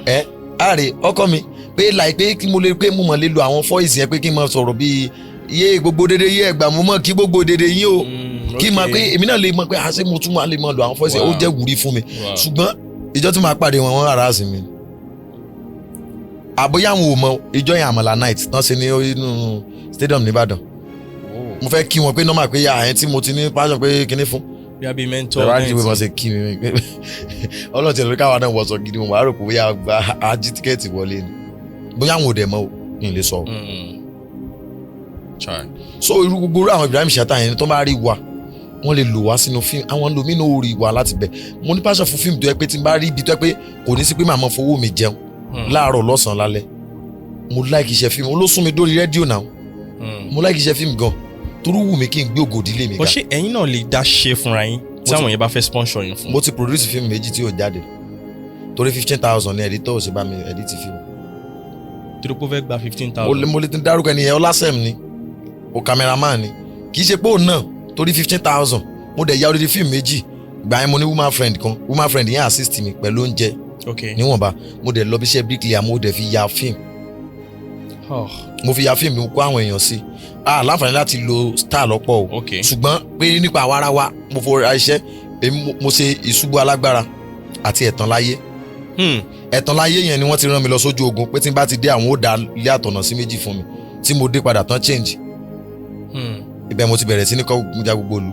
ẹ àárẹ̀ ọkọ mi pé láì pé kí mo lè pé mo mọ̀ lè lo àwọn voice yẹn, pé kí n máa sọ̀rọ̀ bíi yé gbogbo dédé yé ẹgbàá, mo mọ̀ kí gbogbo dédé yín o, kí n máa pé èmi náà lè mọ̀ pé àṣé mo tún máa lè máa lo àwọn voice yẹn. Ó jẹ́ wúrí fún mi. Ṣùgbọ́n ìjọ tí màá pàdé wọn, wọ́n harass mi. Àbóyá àwọn ò mọ ìjọ yẹn, Àmàlà night tán ṣe ní inú stadium nìbàdàn, mo fẹ́ kí wọn pé normal pé àyẹn tí mo ti ní passion pé kinní fún Bí a bí mentor. Bẹ́ẹ̀ bá jí pé wọ́n ṣe kí mi, ọlọ́run ti lórí káwa náà wọ̀sọ̀ gidi, mo máa rò pé bóyá gba ají ticket wọlé ni. Bóyá àwọn ò dẹ̀ mọ́ o, ní ilé sọ o. Chai. So irú gbogbo irú àwọn Ibrahim Chatta yẹn, tó bá rí wa, wọ́n lè lò wá sínú fíìmù. Àwọn lòmínú ò rí wa láti bẹ̀. Mo ní passion fún fíìmù tó yẹ pé tí n bá rí ibi tó yẹ pé kò ní sí pé màá mọ fowó mi jẹun láàárọ̀, lọ́sàn-án, lálẹ́. Mo like iṣẹ́ fíìmù, ó ló sún mi dórí rédíò náà. Mo like iṣẹ́ fíìmù gan, torí wù mí kí n gbé ògo ìdílé mi Bó ga. ṣe ẹ̀yin náà lè dá ṣe fúnra yín tí àwọn yẹn bá fẹ́ sponsor yín fún? Mo ti produce fíìmù méjì tí ò jáde torí 15,000 ní editor ò ṣe bá mi edit fíìmù. Torí pé ó fẹ́ gba fifteen Mo lè thousand. Mo lè ti dárúkọ ẹnìyẹn, Ọlásẹ̀m ni o, cameraman ni. Kì í ṣe pé òun náà torí 15,000. Mo dẹ̀ ya odidi fíìmù méjì. Ìgbà yẹn, mo ní woman friend kan. Woman friend yẹn assist mi pẹ̀lú oúnjẹ. Níwọ̀nba mo dẹ̀ lọ bí iṣẹ́ bricklayer, mo dẹ̀ fi ya fíìmù. Oh. Mo fi ya fíìmù, mo kó àwọn èèyàn sí a láǹfààní láti lo star lọ́pọ̀ o. Ṣùgbọ́n pé nípa àwa ara wa, mo fọra iṣẹ́ èmi, mo ṣe Ìṣubú Alágbára àti Ẹ̀tàn Láyé. Ẹ̀tàn Láyé yẹn ni wọ́n ti rán mi lọ sójú ogun pé tí n bá ti dé, àwọn ó da ilé àtọ̀nà sí méjì fún mi. Tí mo dé padà tán, change. Ibẹ̀ mo ti bẹ̀rẹ̀ sí ní kọ́ ja gbogbo ìlú.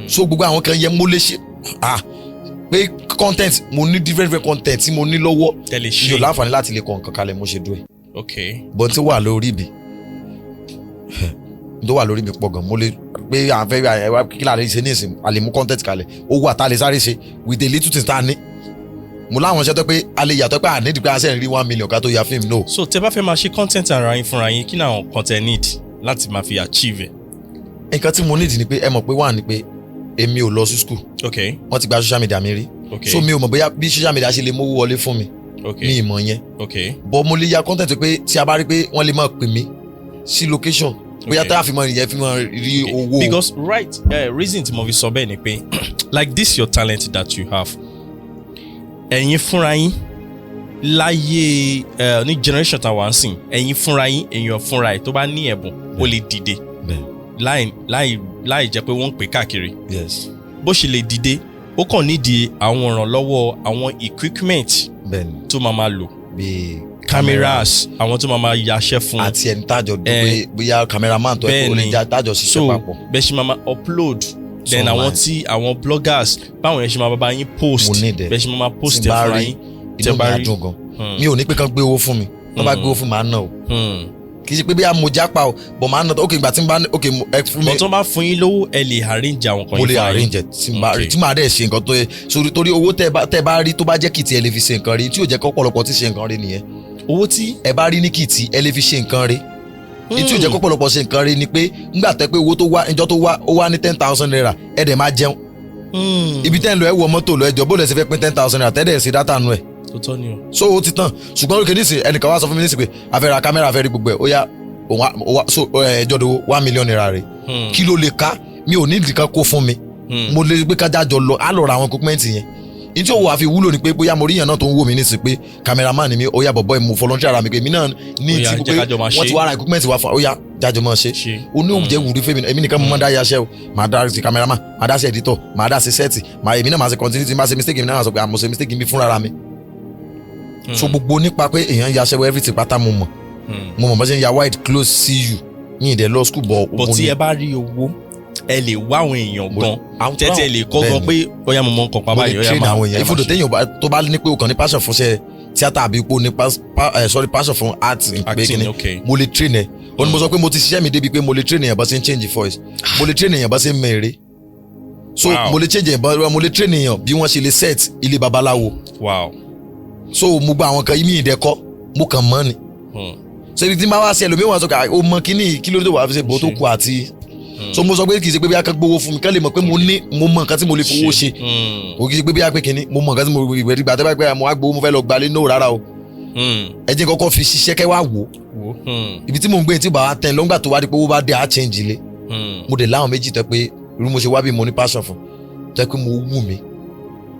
So gbogbo àwọn kan yẹn mo lè ṣe, ah, pé content, mo ní different different content tí mo ní lọ́wọ́. Tẹ́lẹ̀ Mi ṣe. ò láǹfààní láti lè kọ nǹkan kalẹ̀, mo ṣe dúró ẹ̀. Bọ́n tí wà lórí mi, tó wà lórí mi pọ̀ gan. Mo lè pé à ń fẹ́ ẹ wá kí láàrin ṣe ní ìsìn, a lè mú content kalẹ̀, ó wà tá a lè sáré ṣe with the little things tá a ní. Mo láwọn iṣẹ́ tó pé a lè yàtọ̀ pé à nídìí pé a ṣe ń rí 1 million ká tó ya fíìmù, no. So tẹ́ bá fẹ́ máa ṣe content ara yín fúnra yín, kí ni àwọn content need láti máa fi achieve ẹ̀? Nǹkan tí mo need ni pé, ẹ mọ̀ pé wà ní pé èmi ò lọ sí school. Wọ́n ti gba social media mi rí. So mi ò mọ̀ bóyá bí social media ṣe lè mówó wọlé fún mi. Mi ì mọ̀ yẹn. But mo lè ya content pé tí a bá rí pé wọ́n lè máa pè mí sí location, bóyá tá a fi mọ ìyẹn fi mọ rí owó. Because right, reason tí mo fi sọ bẹ́ẹ̀ ni pé like this your talent that you have, ẹ̀yin fúnra yín láyé ní generation tá a wà ń sìn, ẹ̀yin fúnra yín, èèyàn fúnra ẹ̀ tó bá ní ẹ̀bùn, ó lè dìde láì jẹ́ pé wọ́n ń pè káàkiri. Bó ṣe lè dìde, ó kàn nídìí àwọn ìrànlọ́wọ́, àwọn equipment tó máa lò, bíi cameras, àwọn tó máa yaṣẹ́ fún. Àti ẹni tájọ dùn pé bóyá cameraman tó ẹ kó lè já tájọ ṣiṣẹ́ So papọ̀. bẹ́ẹ̀ ṣe máa upload, then Online. àwọn tí àwọn bloggers, báwọn yẹn ṣe máa bá yín post, Mo need ẹ. bẹ́ẹ̀ ṣe máa post Tí ẹ̀ n bá fúnra rí, yín. inú Tẹ́ mi bá á rí. dùn gan. Mi ò ní pé kán gbé owó fún mi. Tó bá gbé owó fún mi, màá ná o. Kì í ṣe pé bí mo jápa o, but màá ná. Ok, ìgbà tí n bá ní, ok, ẹ fún mi. But tó bá fún yín lówó, ẹ lè arrange àwọn kan Mo yín lè fúnra yín. arrange ẹ tí n bá rí, tí màá dẹ̀ ṣe nǹkan tó yẹ sórí, torí owó tẹ́ bá rí tó bá jẹ́ kìtì, ẹ lè fi ṣe nǹkan rí. Tí ò jẹ́ kọ́ pọ̀lọpọ̀ tí ṣe nǹkan rí nìyẹn. Owó tí Ẹ bá rí ní kìtì, ẹ lè fi ṣe nǹkan rí. Tí ò jẹ́ kọ́ pọ̀lọpọ̀ ṣe nǹkan rí ni pé ńgbà tẹ́ pé owó tó wá, ìjọ tó wá, ó wá ní ₦10,000, ẹ dẹ̀ máa jẹun. Ibi tẹ́ ń lọ, ẹ wọ mọ́tò lọ, ẹjọ́ bó lẹ ṣe fẹ́ pín ₦10,000 tẹ́lẹ̀ ṣe data nu ẹ̀? Tó tọ́ ni o. So ó ti tán. Ṣùgbọ́n òkè nísìn, ẹnìkan wá sọ fún mi nísìn pé a fẹ́ ra kámẹ́rà, a fẹ́ rí gbogbo ẹ̀, ó yá, òun ó wá so ẹjọ́ dowó ₦1 million rẹ̀. Kí ló lè ká? Mi ò ní ìdí kan kó fún mi. Mo lè gbé kájà jọ lọ, á lọ ra àwọn equipment yẹn. Ní tí òwò àfi wúlò ni pé bóyá mo rí yàn náà tó ń wò mí nísìn pé cameraman ni mi, ó yá bọ̀bọ̀, mo volunteer ara mi pé èmi náà ní Ó yá, ti jẹ́ pé ká jọ máa wọ́n ṣe. ti wá ra equipment wa fún, ó yá, jájọ máa ṣe. Ṣe. Ó ní òun jẹ́ wùrí fẹ́mi, èmi nìkan mo máa dá yaṣẹ́ o. Màá dá sí cameraman, màá dá sí editor, màá dá sí set, màá èmi náà máa ṣe continuity. Máa ṣe mistake, èmi náà máa sọ pé àmọ́ ṣe mistake mi fúnra mi. So gbogbo nípa pé èèyàn yaṣẹ́ wọ everything pátá, mo mọ̀. Mo mọ̀ bá ṣe ń ya wide, close, see you ní ìdẹ lọ school, but But tí ẹ bá rí owó, ẹ lè wá àwọn èèyàn gan tẹ́tí ẹ lè kọ́ gan pé ó yá, mo mọ nǹkan pa Mo lè báyìí, ó yá train máa àwọn èèyàn ó yá, ifúdò máa ṣe. téèyàn tó bá ní pé o kàn ní passion fún iṣẹ́ tíátà àbí ipò ní sorry, passion fún art pé Acting, kíni, mo lè train ẹ. Ó ní mo sọ pé mo ti ṣiṣẹ́ mi débi pé mo lè train èèyàn bá ṣe ń change voice, mo lè train èèyàn bá ṣe ń mèrè. So mo lè change èèyàn mo lè train èèyàn bí wọ́n ṣe lè set ilé babaláwo. So mo gba àwọn kan mi ìdẹ́kọ́, mo kàn mọ́ ni. So ibi tí n bá wá sí, ẹlòmíràn wá sọ pé, "Ah, o mọ kíní, kí ló dé tó wàá fi ṣe bó tó kù?" Àti so mo sọ pé kì í ṣe pé bí a kan gbowó fún mi, kán lè mọ̀ pé mo ní, mo mọ nǹkan tí mo lè fowó ṣe. Kò kì í ṣe pé bí a pé kíní, mo mọ nǹkan tí mo ìwé ìgbà tẹ́ bá pẹ́ mo wá gbowó, mo fẹ́ lọ gbalé, no, rárá o. Ẹ jẹ́ kọ́kọ́ fi ṣiṣẹ́ kẹ́ wá wò. Wo. Ibi tí mò ń gbé tí bàbá tẹ̀ lọ́ngbà tó wá di pé owó bá dé, á change ilé. Mo dẹ̀ láwọn méjì tẹ́ pé irú mo ṣe wá bí mo ní passion fún, tẹ́ pé mo wù mí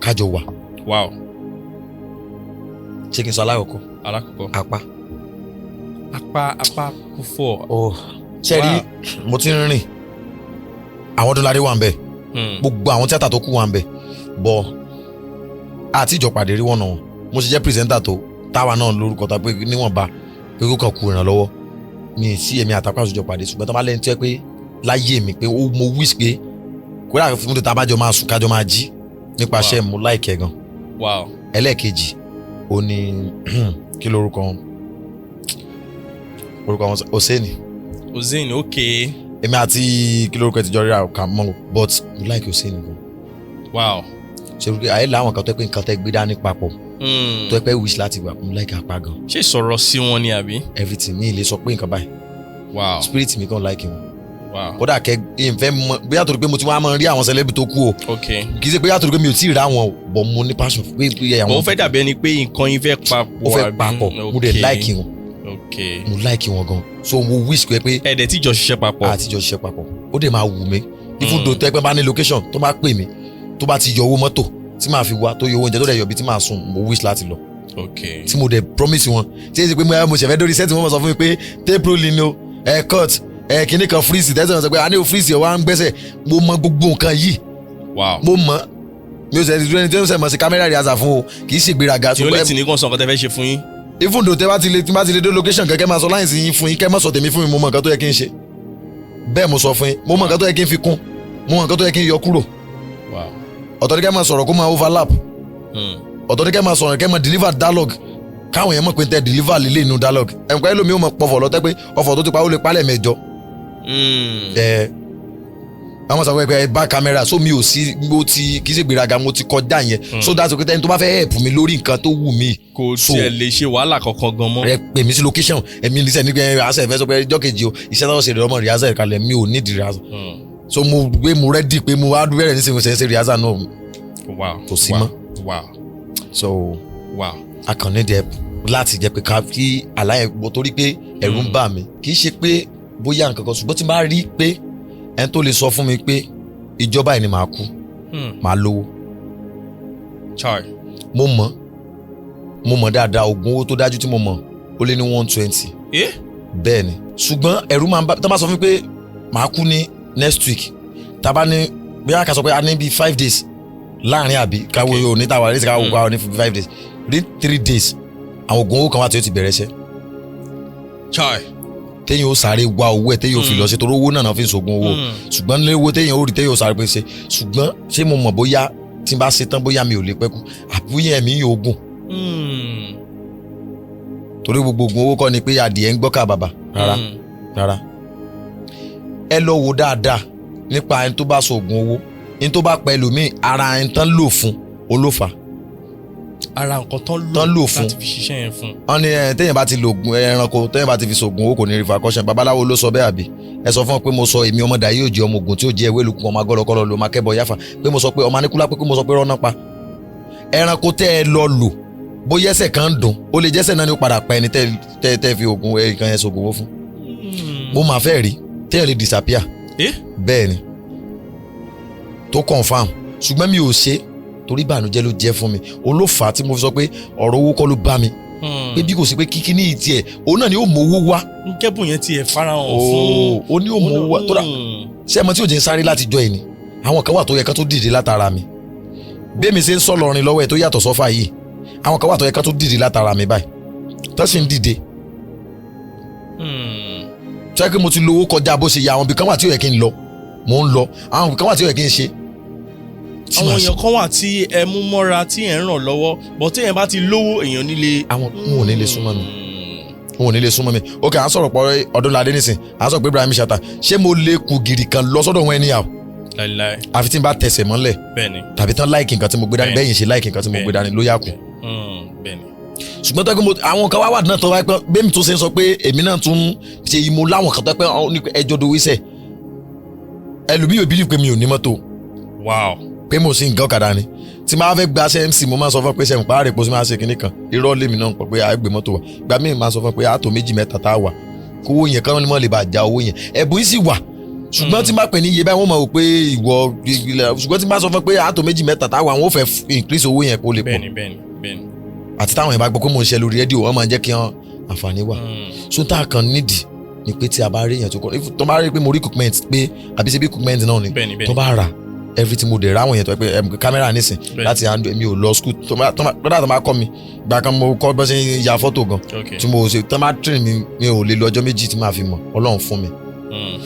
kájọ wà. Ṣé kí n sọ alákọ̀ọ́kọ́? Alákọ̀ọ́kọ́. Apá. Apá kú fọ́. Ṣé rí, mo ti ń rìn, àwọn Ọdúnládé wà ń bẹ̀, gbogbo àwọn tíátà tó kù wà ń bẹ̀, bọ̀ àti ìjọ pàdé rí wọ̀nà wọn. Mo ṣe jẹ́ presenter tó táwa náà lórúkọ tá pé níwọ̀nba pé kó kàn kú ìrànlọ́wọ́ mi sí èmi àtàkùn àṣùjọ pàdé. Ṣùgbọ́n tó bá lẹ́ni tó yẹ pé láyé mi pé ó mo wish pé kódà fún mi tá a bá jọ máa sùn, kájọ máa jí nípa iṣẹ́, mo like ẹ̀ gan. Ẹlẹ́ẹ̀kejì ó ní, kí lorúkọ wọn, orúkọ wọn, Oseni. Ozain, okay. Èmi àti kí lorúkọ ẹ ti jọ ríra kà mọ́, but mo like Oseni gan. Ṣe ayé làwọn kan tó yẹ pé nǹkan tẹ́ gbé dání papọ̀, tó yẹ pé wish láti gbà, mo like apá gan. Ṣé ìsọ̀rọ̀ sí wọn ni àbí? Everything, mi ì lè sọ pé nǹkan báyìí. Spirit mi kàn like wọn. Kódà kẹ ìfẹ́ mọ bóyá torí pé mo ti wá máa ń rí àwọn celebrity tó kú o. Kì í ṣe pé yàtọ̀ pé mi ò tí ì rá wọn o, but mo ní passion pé àwọn. But ó fẹ́ dàbí ẹni pé nǹkan yín fẹ́ papọ̀. Ó fẹ́ àbí? papọ̀, mo dẹ̀ like wọn. Mo like wọn gan, so mo wish pé Ẹ dẹ̀ tíjọ ṣiṣẹ́ papọ̀. Àtijọ́ ṣiṣẹ́ papọ̀, ó dẹ̀ máa wù mí. Even though tẹ́ pé bá ní location tó bá pè mí, tó bá ti yọ owó mọ́tò Tí màá fi wá tó yọ owó oúnjẹ tó dẹ̀ yọ bí tí màá sùn, mo wish láti lọ. Tí mo dẹ̀ promise wọn, tí èsì pé mo ṣẹ̀fẹ̀ dórí set, wọ́n mọ̀ sọ fún mi pé tape rolling ni o, ẹ cut, ẹ kíní kan, freeze tẹ́sán, wọn sọ pé a ní o freeze ẹ̀ wá ń gbẹ́sẹ̀. Mo mọ gbogbo nǹkan yìí. Mo mọ̀, mi ò sẹ́ ti dúró ẹni tí ó ń sẹ̀ mọ̀ sí camera rehearsal fún o, kì í ṣègbéraga. Tí ó lè tì ní kàn sọ nǹkan tẹ́ fẹ́ ṣe fún yín. Even though tẹ́ bá ti lè tí bá ti lè dé location kẹ́kẹ́, máa sọ láìsí yín fún yín, kẹ́ má sọ tèmi fún mi. Mo mọ nǹkan tó yẹ kí n ṣe bẹ́ẹ̀, mo sọ fún yín. Mo mọ nǹkan tó yẹ kí n fi kún, mo mọ nǹkan tó yẹ kí n yọ kúrò. Ọ̀tọ̀ ní kẹ́ máa sọ̀rọ̀ kó máa overlap. Ọ̀tọ̀ ní kẹ́ máa sọ̀rọ̀, kẹ́ máa deliver dialogue, káwọn èèyàn mọ̀ pé tẹ́ deliver lílé inú dialogue. Ẹ̀ǹkọ́ ẹlòmíì ó mọ̀ pọ̀fọ̀ lọ́tẹ́ pé ọ̀fọ̀ tó ti pa ó lè palẹ̀ mẹ́jọ. Ẹ àwọn sọ pé ẹ bá camera, so mi ò sí, mo ti, kì í ṣe gbéraga, mo ti kọjá yẹn. So that's okay. Tẹ́ni tó bá fẹ́ help mi lórí nǹkan tó wù mí, Kò So- tiẹ̀ lè ṣe wàhálà kankan gan mọ́. Rẹ pè mí sí location, ẹ̀mí ní sẹ́ni pé àṣẹ ìfẹ́ sọ pé ẹjọ́ kejì o, iṣẹ́ táwọn ṣe rẹ̀ ọmọ rehearsal kalẹ̀, mi ò ní di rehearsal. So mo gbé, mo ready pé mo wá bẹ̀rẹ̀ nísìnyí, mo ṣe ń ṣe rehearsal náà. Kò sí mọ́. So a kàn ní help láti jẹ́ pé ká kí àlàyé gbọ́, torí pé ẹ̀rù ń bà mí. Kì í ṣe pé bóyá nǹkan kan, ṣùgbọ́n tí n bá rí pé ẹni tó lè sọ fún mi pé ìjọba yìí ni màá kú, màá lówó. Chai. Mo mọ̀, mo mọ̀ dáadáa. Oògùn owó tó dájú tí mo mọ̀, ó lé ní 120. Eh? Bẹ́ẹ̀ ni, ṣùgbọ́n ẹ̀rù máa ń bá tó bá sọ fún mi pé màá kú ní next week, tá a bá ní bí a kà sọ pé a ní bíi 5 days láàrin, àbí káwé òní táwa ní káwé káwé ní 5 days rí, 3 days, àwọn oògùn owó kan wà tí ó ti bẹ̀rẹ̀ iṣẹ́. Chai. Téèyàn ó sáré wá owó ẹ̀, téèyàn ó fi lọ ṣe, torí owó náà fi ń ṣògùn owó. Ṣùgbọ́n ní owó téèyàn ó rí, téèyàn ó sáré pé ṣe, ṣùgbọ́n ṣé mo mọ̀ bóyá tí n bá ṣe tán, bóyá mi ò lè pẹ́ kú, àbí bóyá ẹ̀mí yóò gùn? Torí gbogbo oògùn owó kọ́ ni pé adìẹ ń gbọ́kà bàbà, rárá. Rárá, ẹ lọ wò dáadáa nípa ẹni tó bá sọ oògùn owó, ẹni tó bá pa ẹlòmíì, ara ẹni tán lò fún olófà. Ara nǹkan tán lò Tán lò fún. láti fi ṣiṣẹ́ yẹn fún. Wọ́n ní ẹ téèyàn bá ti lo oògùn ẹranko, téèyàn bá ti fi sògùn owó, kò ní repercussion. Babaláwo ló sọ bẹ́ẹ̀, àbí ẹ sọ fún ọ pé mo sọ, èmi ọmọ dàyé òjì, ọmọ ogun tí ó jẹ ewé lukú, ọmọ agọlọkọlọ ló máa kẹbọ yáfa, pé mo sọ pé ọmọ aníkúlá, pé mo sọ pé rọ́nà pa ẹranko tẹ́ ẹ lọ lò, bóyá ẹsẹ̀ kan ń dùn, ó lè jẹ́sẹ̀ náà ni ó padà pa ẹni tẹ́ fi oògùn ẹ̀ kan yẹn sògùn owó fún. Mo máa fẹ́ rí téèyàn lè disappear. Eh? Bẹ́ẹ̀ ni, tó confirm, ṣùgbọ́n mi ò ṣe torí ìbànújẹ́ ló jẹ́ fún mi. Olófà tí mo fi sọ pé ọ̀rọ̀ owó kọ́ ló bá mi, pé bí kò sí pé kíkí ní ìtì ẹ̀, òun náà ni ó mọ owó wá. Nkẹ́bùn yẹn tiẹ̀ farahàn fún. Ó ní ó mọ owó wá tó dà. Ṣé ẹ mọ tí ò jẹ́ ń sáré láti jọ ẹ̀ ni? Àwọn kan wà tó yẹ ká tó dìde látara mi. Bí èmi ṣe ń sọ lọrin lọ́wọ́ ẹ̀ tó yàtọ̀ sọ́fà yìí, àwọn kan wà tó yẹ ká tó dìde látara mi báyìí tó sì ń dìde. Tó yẹ kí mo ti lo owó kọjá bó ṣe yẹ. Àwọn ibì kan wà tí ò yẹ kí n lọ, mò ń lọ. Àwọn ibì kan wà tí ò yẹ kí n ṣe tí Àwọn màá ṣe. èèyàn kan wà tí ẹ mú mọ́ra, tí ẹ ń ràn lọ́wọ́, bọ́ tí ẹ bá ti lówó, èèyàn nílé. Àwọn n ò ní lè súnmọ́ mi, n ò ní lè súnmọ́ mi. Ok, à ń sọ̀rọ̀ pọ̀ Ọdúnládé nísìn, à ń sọ̀rọ̀ pé Ibrahim Chatta, ṣé mo lè kù gìrì kan lọ sọ́dọ̀ wọn anyhow? Láíláí. Àfi tí n bá tẹsẹ̀ mọ́lẹ̀ tàbí tán like nǹkan tí mo gbé dání. Bẹ́ẹ̀ yìí ṣe like nǹkan tí mo gbé dání ló yà kù. Ṣùgbọ́n tó yẹ kó mo àwọn kan wá wà náà tó wáyé pé bẹ́ẹ̀ mi tó ṣe ń sọ pé èmi náà tún ṣe ìmọ̀ láwọn kan tó yẹ pé àwọn ní ẹjọ́ do wíṣẹ̀, ẹlòmíì ò believe pé mi ò ní mọ́tò, pé mo sì ń gán ọ̀kadà ni. Tí máa fẹ́ gba ṣe MC, mo máa sọ fún pé ṣe ń pa àrèpọ̀ sí máa ṣe kinní kan, irọ́ lèmi náà ń pọ̀ pé àgbè mọ́tò wa gba míì, máa sọ fún pé àtò méjì mẹ́ta tá a wà kówó yẹn kán ní mọ́ lè bá já owó yẹn. Ẹ̀bùn yìí sì wà, ṣùgbọ́n tí n bá pè ní iye báyìí, wọ́n mọ̀ wò pé ìwọ ilẹ̀. Ṣùgbọ́n tí n bá sọ fún pé àtò méjì mẹ́ta tá a wà, wọ́n fẹ́ increase owó yẹn kó lè pọ̀. bẹ́ẹ̀ni bẹ́ẹ̀ni bẹ́ẹ̀ni. Àti táwọn yẹn bá gbọ́ pé mò ń ṣe lórí rédíò, wọ́n máa ń jẹ́ kí wọ́n àǹfààní wà. So tá a kàn nídìí ni pé tí a bá rí èèyàn tó kọ́, if tó bá rí pé mo rí equipment, pé àbí ṣe bí equipment náà ni, bẹ́ẹ̀ni bẹ́ẹ̀ni tó bá rà everything, mo dẹ̀ ráwọn èèyàn tó yẹ pé kámẹ́rà nísìn láti handle. Mi ò lọ school, tó bá kódà tó bá kọ́ mi gbà kan, mo kọ́ bọ́ ṣe ń ya fọ́tò gan tí mo ṣe tó bá train mi, mi ò lè lo ọjọ́ 2 tí màá fi mọ̀. Ọlọ́run fún mi.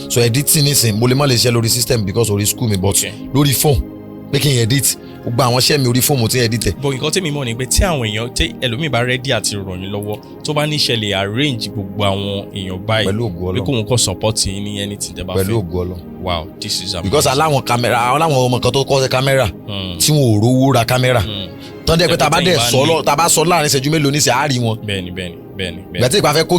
So editing nísìn, mo lè má lè ṣe lórí system because orí school mi, but lórí phone, pé kí n edit gbogbo àwọn iṣẹ́ mi, orí phone mo ti ń edit ẹ̀. But nǹkan tèmi mọ̀ ni pé tí àwọn èèyàn, tí ẹlòmíì bá ready àti ràn yín lọ́wọ́, tó bá níṣẹ́ lè arrange gbogbo àwọn èèyàn báyìí Pẹ̀lú ògo pé Ọlọ́run. kóun kàn support yín ní anything tẹ́ bá Pẹ̀lú fẹ́. ògo Ọlọ́run. Wow, this is amazing. Because aláwọn kámẹ́rà, aláwọn ọmọ kan tó kọ́ sí kámẹ́rà tí wọn ò rówó ra kámẹ́rà, tán dẹ́ pé tá a bá dẹ̀ sọ lọ, tá a bá sọ láàrin ìṣẹ́jú mélòó níṣẹ́, á rí wọn. bẹ́ẹ̀ni bẹ́ẹ̀ni bẹ́ẹ̀ni bẹ́ẹ̀ni. Gbàtí ìpa fẹ́ kó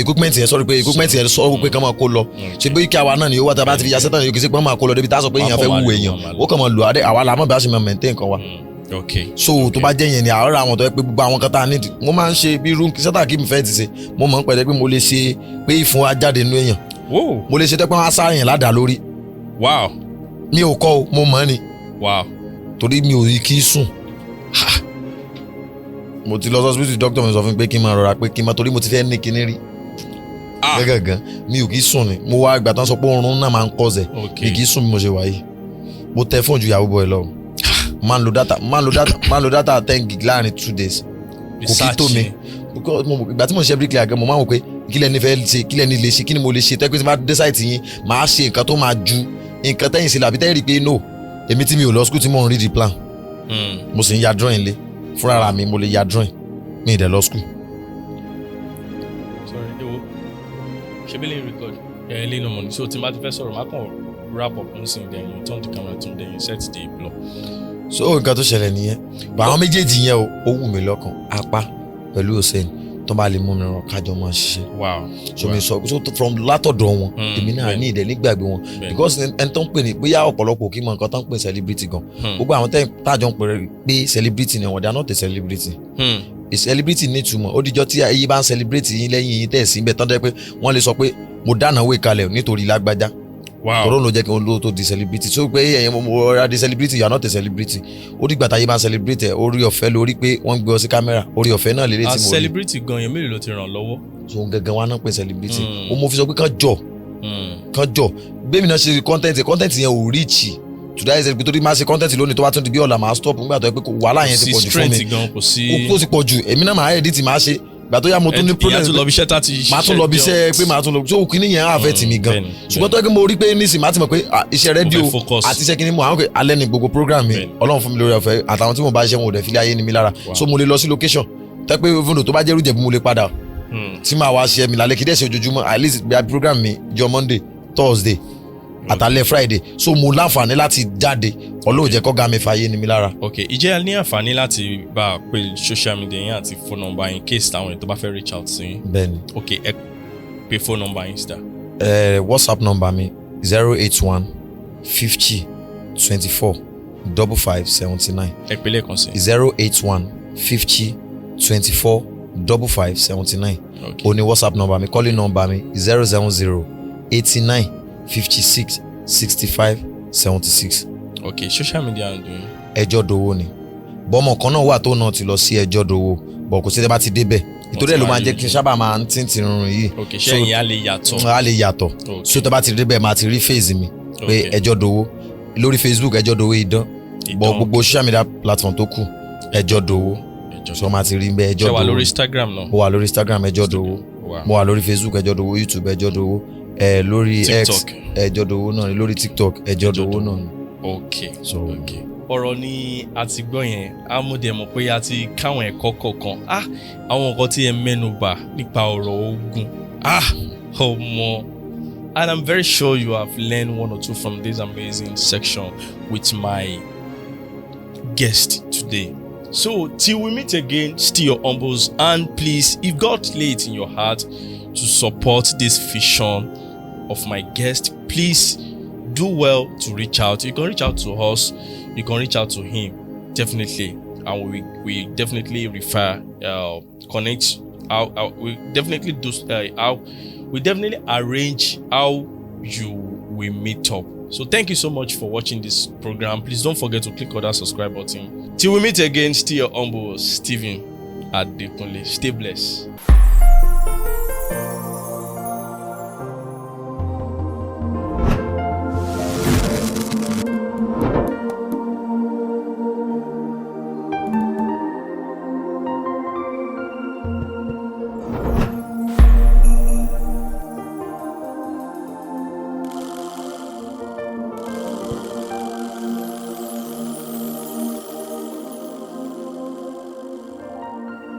equipment yẹn, sọ̀rọ̀ pé equipment yẹn sọ pé kán máa kó lọ, ṣe pé kí àwa náà ni ó wà tá a bá ti fi ya sẹ́tàn yìí, kì í ṣe pé wọ́n máa kó lọ débi tá a sọ pé èèyàn fẹ́ wù èèyàn, ó kàn máa lò adé, àwa làmọ́ bí a ṣe máa maintain nǹkan wa. So tó bá jẹ́ yẹn ni àárọ̀ àwọn tó yẹ pé gbogbo àwọn kan tá a need, mo máa ń ṣe bí irú sẹ́tà kí mi fẹ́ ti ṣe, mo mọ̀ ń pẹ̀lẹ́ pé mo lè ṣe pé ìfun wa jáde nínú èèyàn. Mo lè ṣe tó pé wọ́n á sá èèyàn ládàá lórí. Mi ò kọ́ o, mo mọ̀ ni. Torí mi ò rí kí sùn. Mo ti lọ sí hospital, doctor mi sọ fún mi pé kí n máa rọra, pé kí n máa, torí mo ti fẹ́ ní kinní rí. Ah. Gángan mi ò kí sùn ni. Mo wá ìgbà tán sọ pé oorun náà máa ń cause ẹ̀. Mi kì í sùn bí mo ṣe wà yìí. Mo tẹ fóònù ju Yahoo boy lọ. Máa ń lo data, máa ń lo data, máa ń lo data 10 gig láàrin 2 days. Kò kí tó mi. Because ìgbà tí mo ń ṣe bricklayer gan, mo máa ń wò pé kí lẹni fẹ́ ṣe, kí lẹni lè ṣe, kí ni mo lè ṣe tẹ́kọ̀ tí bá dé site yín, màá ṣe nǹkan tó máa ju nǹkan tẹ́yìn sí làbí tẹ́yìn rí pé no, èmi tí mi ò lọ school, tí mò ń read the plan, mo sì ń ya drawing lé fúnra mi. Mo lè ya drawing, mi ì dẹ̀ lọ school. Sorry, ewo ṣe bí lè record ẹ lé inú mọ̀ ní. So tí n bá ti fẹ́ sọ̀rọ̀, má kàn wrap up nísìnyí, then you turn the camera to, then you set the block. So nǹkan tó ṣẹlẹ̀ nìyẹn. Bá àwọn méjèèjì yẹn o, ó wù mí lọ́kàn, apá pẹ̀lú Hussein, tó bá lè mú mi ràn kájọ máa ṣiṣẹ́. So mi sọ so from látọ̀dọ̀ wọn, èmi náà ní ìdẹ̀ nígbàgbé wọn, because ẹni tó ń pè ní bóyá ọ̀pọ̀lọpọ̀ kì í mọ nǹkan tó ń pè celebrity gan. Gbogbo àwọn tájọ ń pè pé celebrity ni wọn, they are not a celebrity. A celebrity ní ìtumọ̀. Ó dijọ́ tí ayé bá ń celebrate yín lẹ́yìn yín tẹ̀ sí ibẹ̀ tán, tẹ́ pé wọ́n lè sọ pé mo dáná wé kalẹ̀ nítorí lágbájá. Tọ́rọ̀ ló jẹ́ kí wọ́n lówó tó di celebrity. So pé ẹ̀yin mo rọra di celebrity, you are not a celebrity. Ó dìgbà táyé bá ń celebrate ẹ̀, orí ọ̀fẹ́ lórí pé wọ́n ń gbé ọ sí kámẹ́rà, orí ọ̀fẹ́ náà lélẹ̀ As tí mo rí. Celebrity gan yẹn, mélòó ló ti ràn lọ́wọ́? So gangan wa náà pé celebrity. Ó mo fi sọ pé kán jọ, kán jọ gbémi náà ṣe content. Content yẹn ò reach to that extent, torí máa ṣe content lónìí, tó bá tún di bí ọ̀la, máa stop nígbà tó yẹ pé wàhálà yẹn ti Kò pọ̀ sí jù fún mi. strength gan, kò sí. Ó ti pọ̀ jù. Èmi náà máa edit, máa ṣe. Ìgbà tó yá, mo tún ní Ìyá problem. tún lọ bí iṣẹ́ tá ti Máa tún lọ bí iṣẹ́ pé máa tún lọ, so kíní yẹn á affect mi gan. Ṣùgbọ́n tó yẹ kí mo rí pé nísìnyí, máa ti mọ̀ pé iṣẹ́ rédíò Mo fẹ́ focus. àti iṣẹ́ kíní mo àwọn pé alẹ́ ni gbogbo program mi. Ọlọ́run fún mi lórí ọ̀fẹ́ àtàwọn tí mo bá ṣiṣẹ́, wọn ò dẹ̀ fi lé ayé ni mi lára. So mo lè lọ sí location tẹ́ pé even though tó bá jẹ́ rújẹ̀bú, mo lè padà tí màá wá ṣe mi lálẹ́. Kí dẹ̀ ṣe ojoojúmọ́, at least bí i program mi jọ Monday, Thursday àtàlẹ́ Friday, so mo láǹfààní láti jáde. Ọlọ́run jẹ́ kọ́gá mi fàyè ni mi lára. Ok, ìjẹ́ ní àǹfààní láti bá a pè social media yín àti phone number yín, case táwọn èèyàn tó bá fẹ́ reach out sí yín? Bẹ́ẹ̀ni. Ok, ẹ pè phone number yín síta. WhatsApp number mi, 081 50 24 55 79. Ẹ pè lẹ́ẹ̀kan sí. 081 50 24 55 79. Ok. Ó ní WhatsApp number mi. Calling number mi, 070 89 56 65 76. Ok, social media ń dùn yín? Ẹjọ́ dowó ni. Bọ́mọ kan náà wà tó náà ti lọ sí ẹjọ́ dowó bọ̀, kò sí tẹ́ bá ti débẹ̀. Ìtorí ẹ̀ ló máa jẹ́ kí n sábà máa ń tí ń tirun yìí. Ok, ṣé ẹ̀yin á lè yàtọ̀? A lè yàtọ̀. So tẹ́ bá ti débẹ̀, máa ti rí face mi pé ẹjọ́ dowó lórí Facebook, ẹjọ́ dowó idán bọ̀. Ìdán. Gbogbo social media platform tó kù, ẹjọ́ dowó. Ẹjọ́. So máa ti rí bẹ́ẹ̀, ẹjọ́ Ṣé wà dowó. lórí Instagram náà? Mo wà lórí Instagram, ẹjọ́ dowó. Mo wà lórí Facebook, ẹjọ́ dowó. YouTube, ẹjọ́ dowó. Ẹ lórí X, TikTok. Ẹjọ́ dowó náà ni. Lórí TikTok, ẹjọ́ dowó náà ni. So Ok, ọ̀rọ̀ ni a ti gbọ́ yẹn. A mú dẹ̀ mọ̀ pé a ti káwọn ẹ̀kọ́ kọ̀ọ̀kan. Ah, àwọn nǹkan tí ẹ mẹ́nu bà nípa ọ̀rọ̀ ogun, ah, ọmọ, and I'm very sure you have learned one or two from this amazing section with my guest today. So till we meet again, still your humbles, and please, if God lay it in your heart to support this vision of my guest, please do well to reach out. You can reach out to us, you can reach out to him, definitely, and we definitely refer, connect. How we definitely do, how we definitely arrange how you will meet up. So thank you so much for watching this program. Please don't forget to click on that subscribe button. Till we meet again, still your humble Stephen Adekunle. Stay blessed.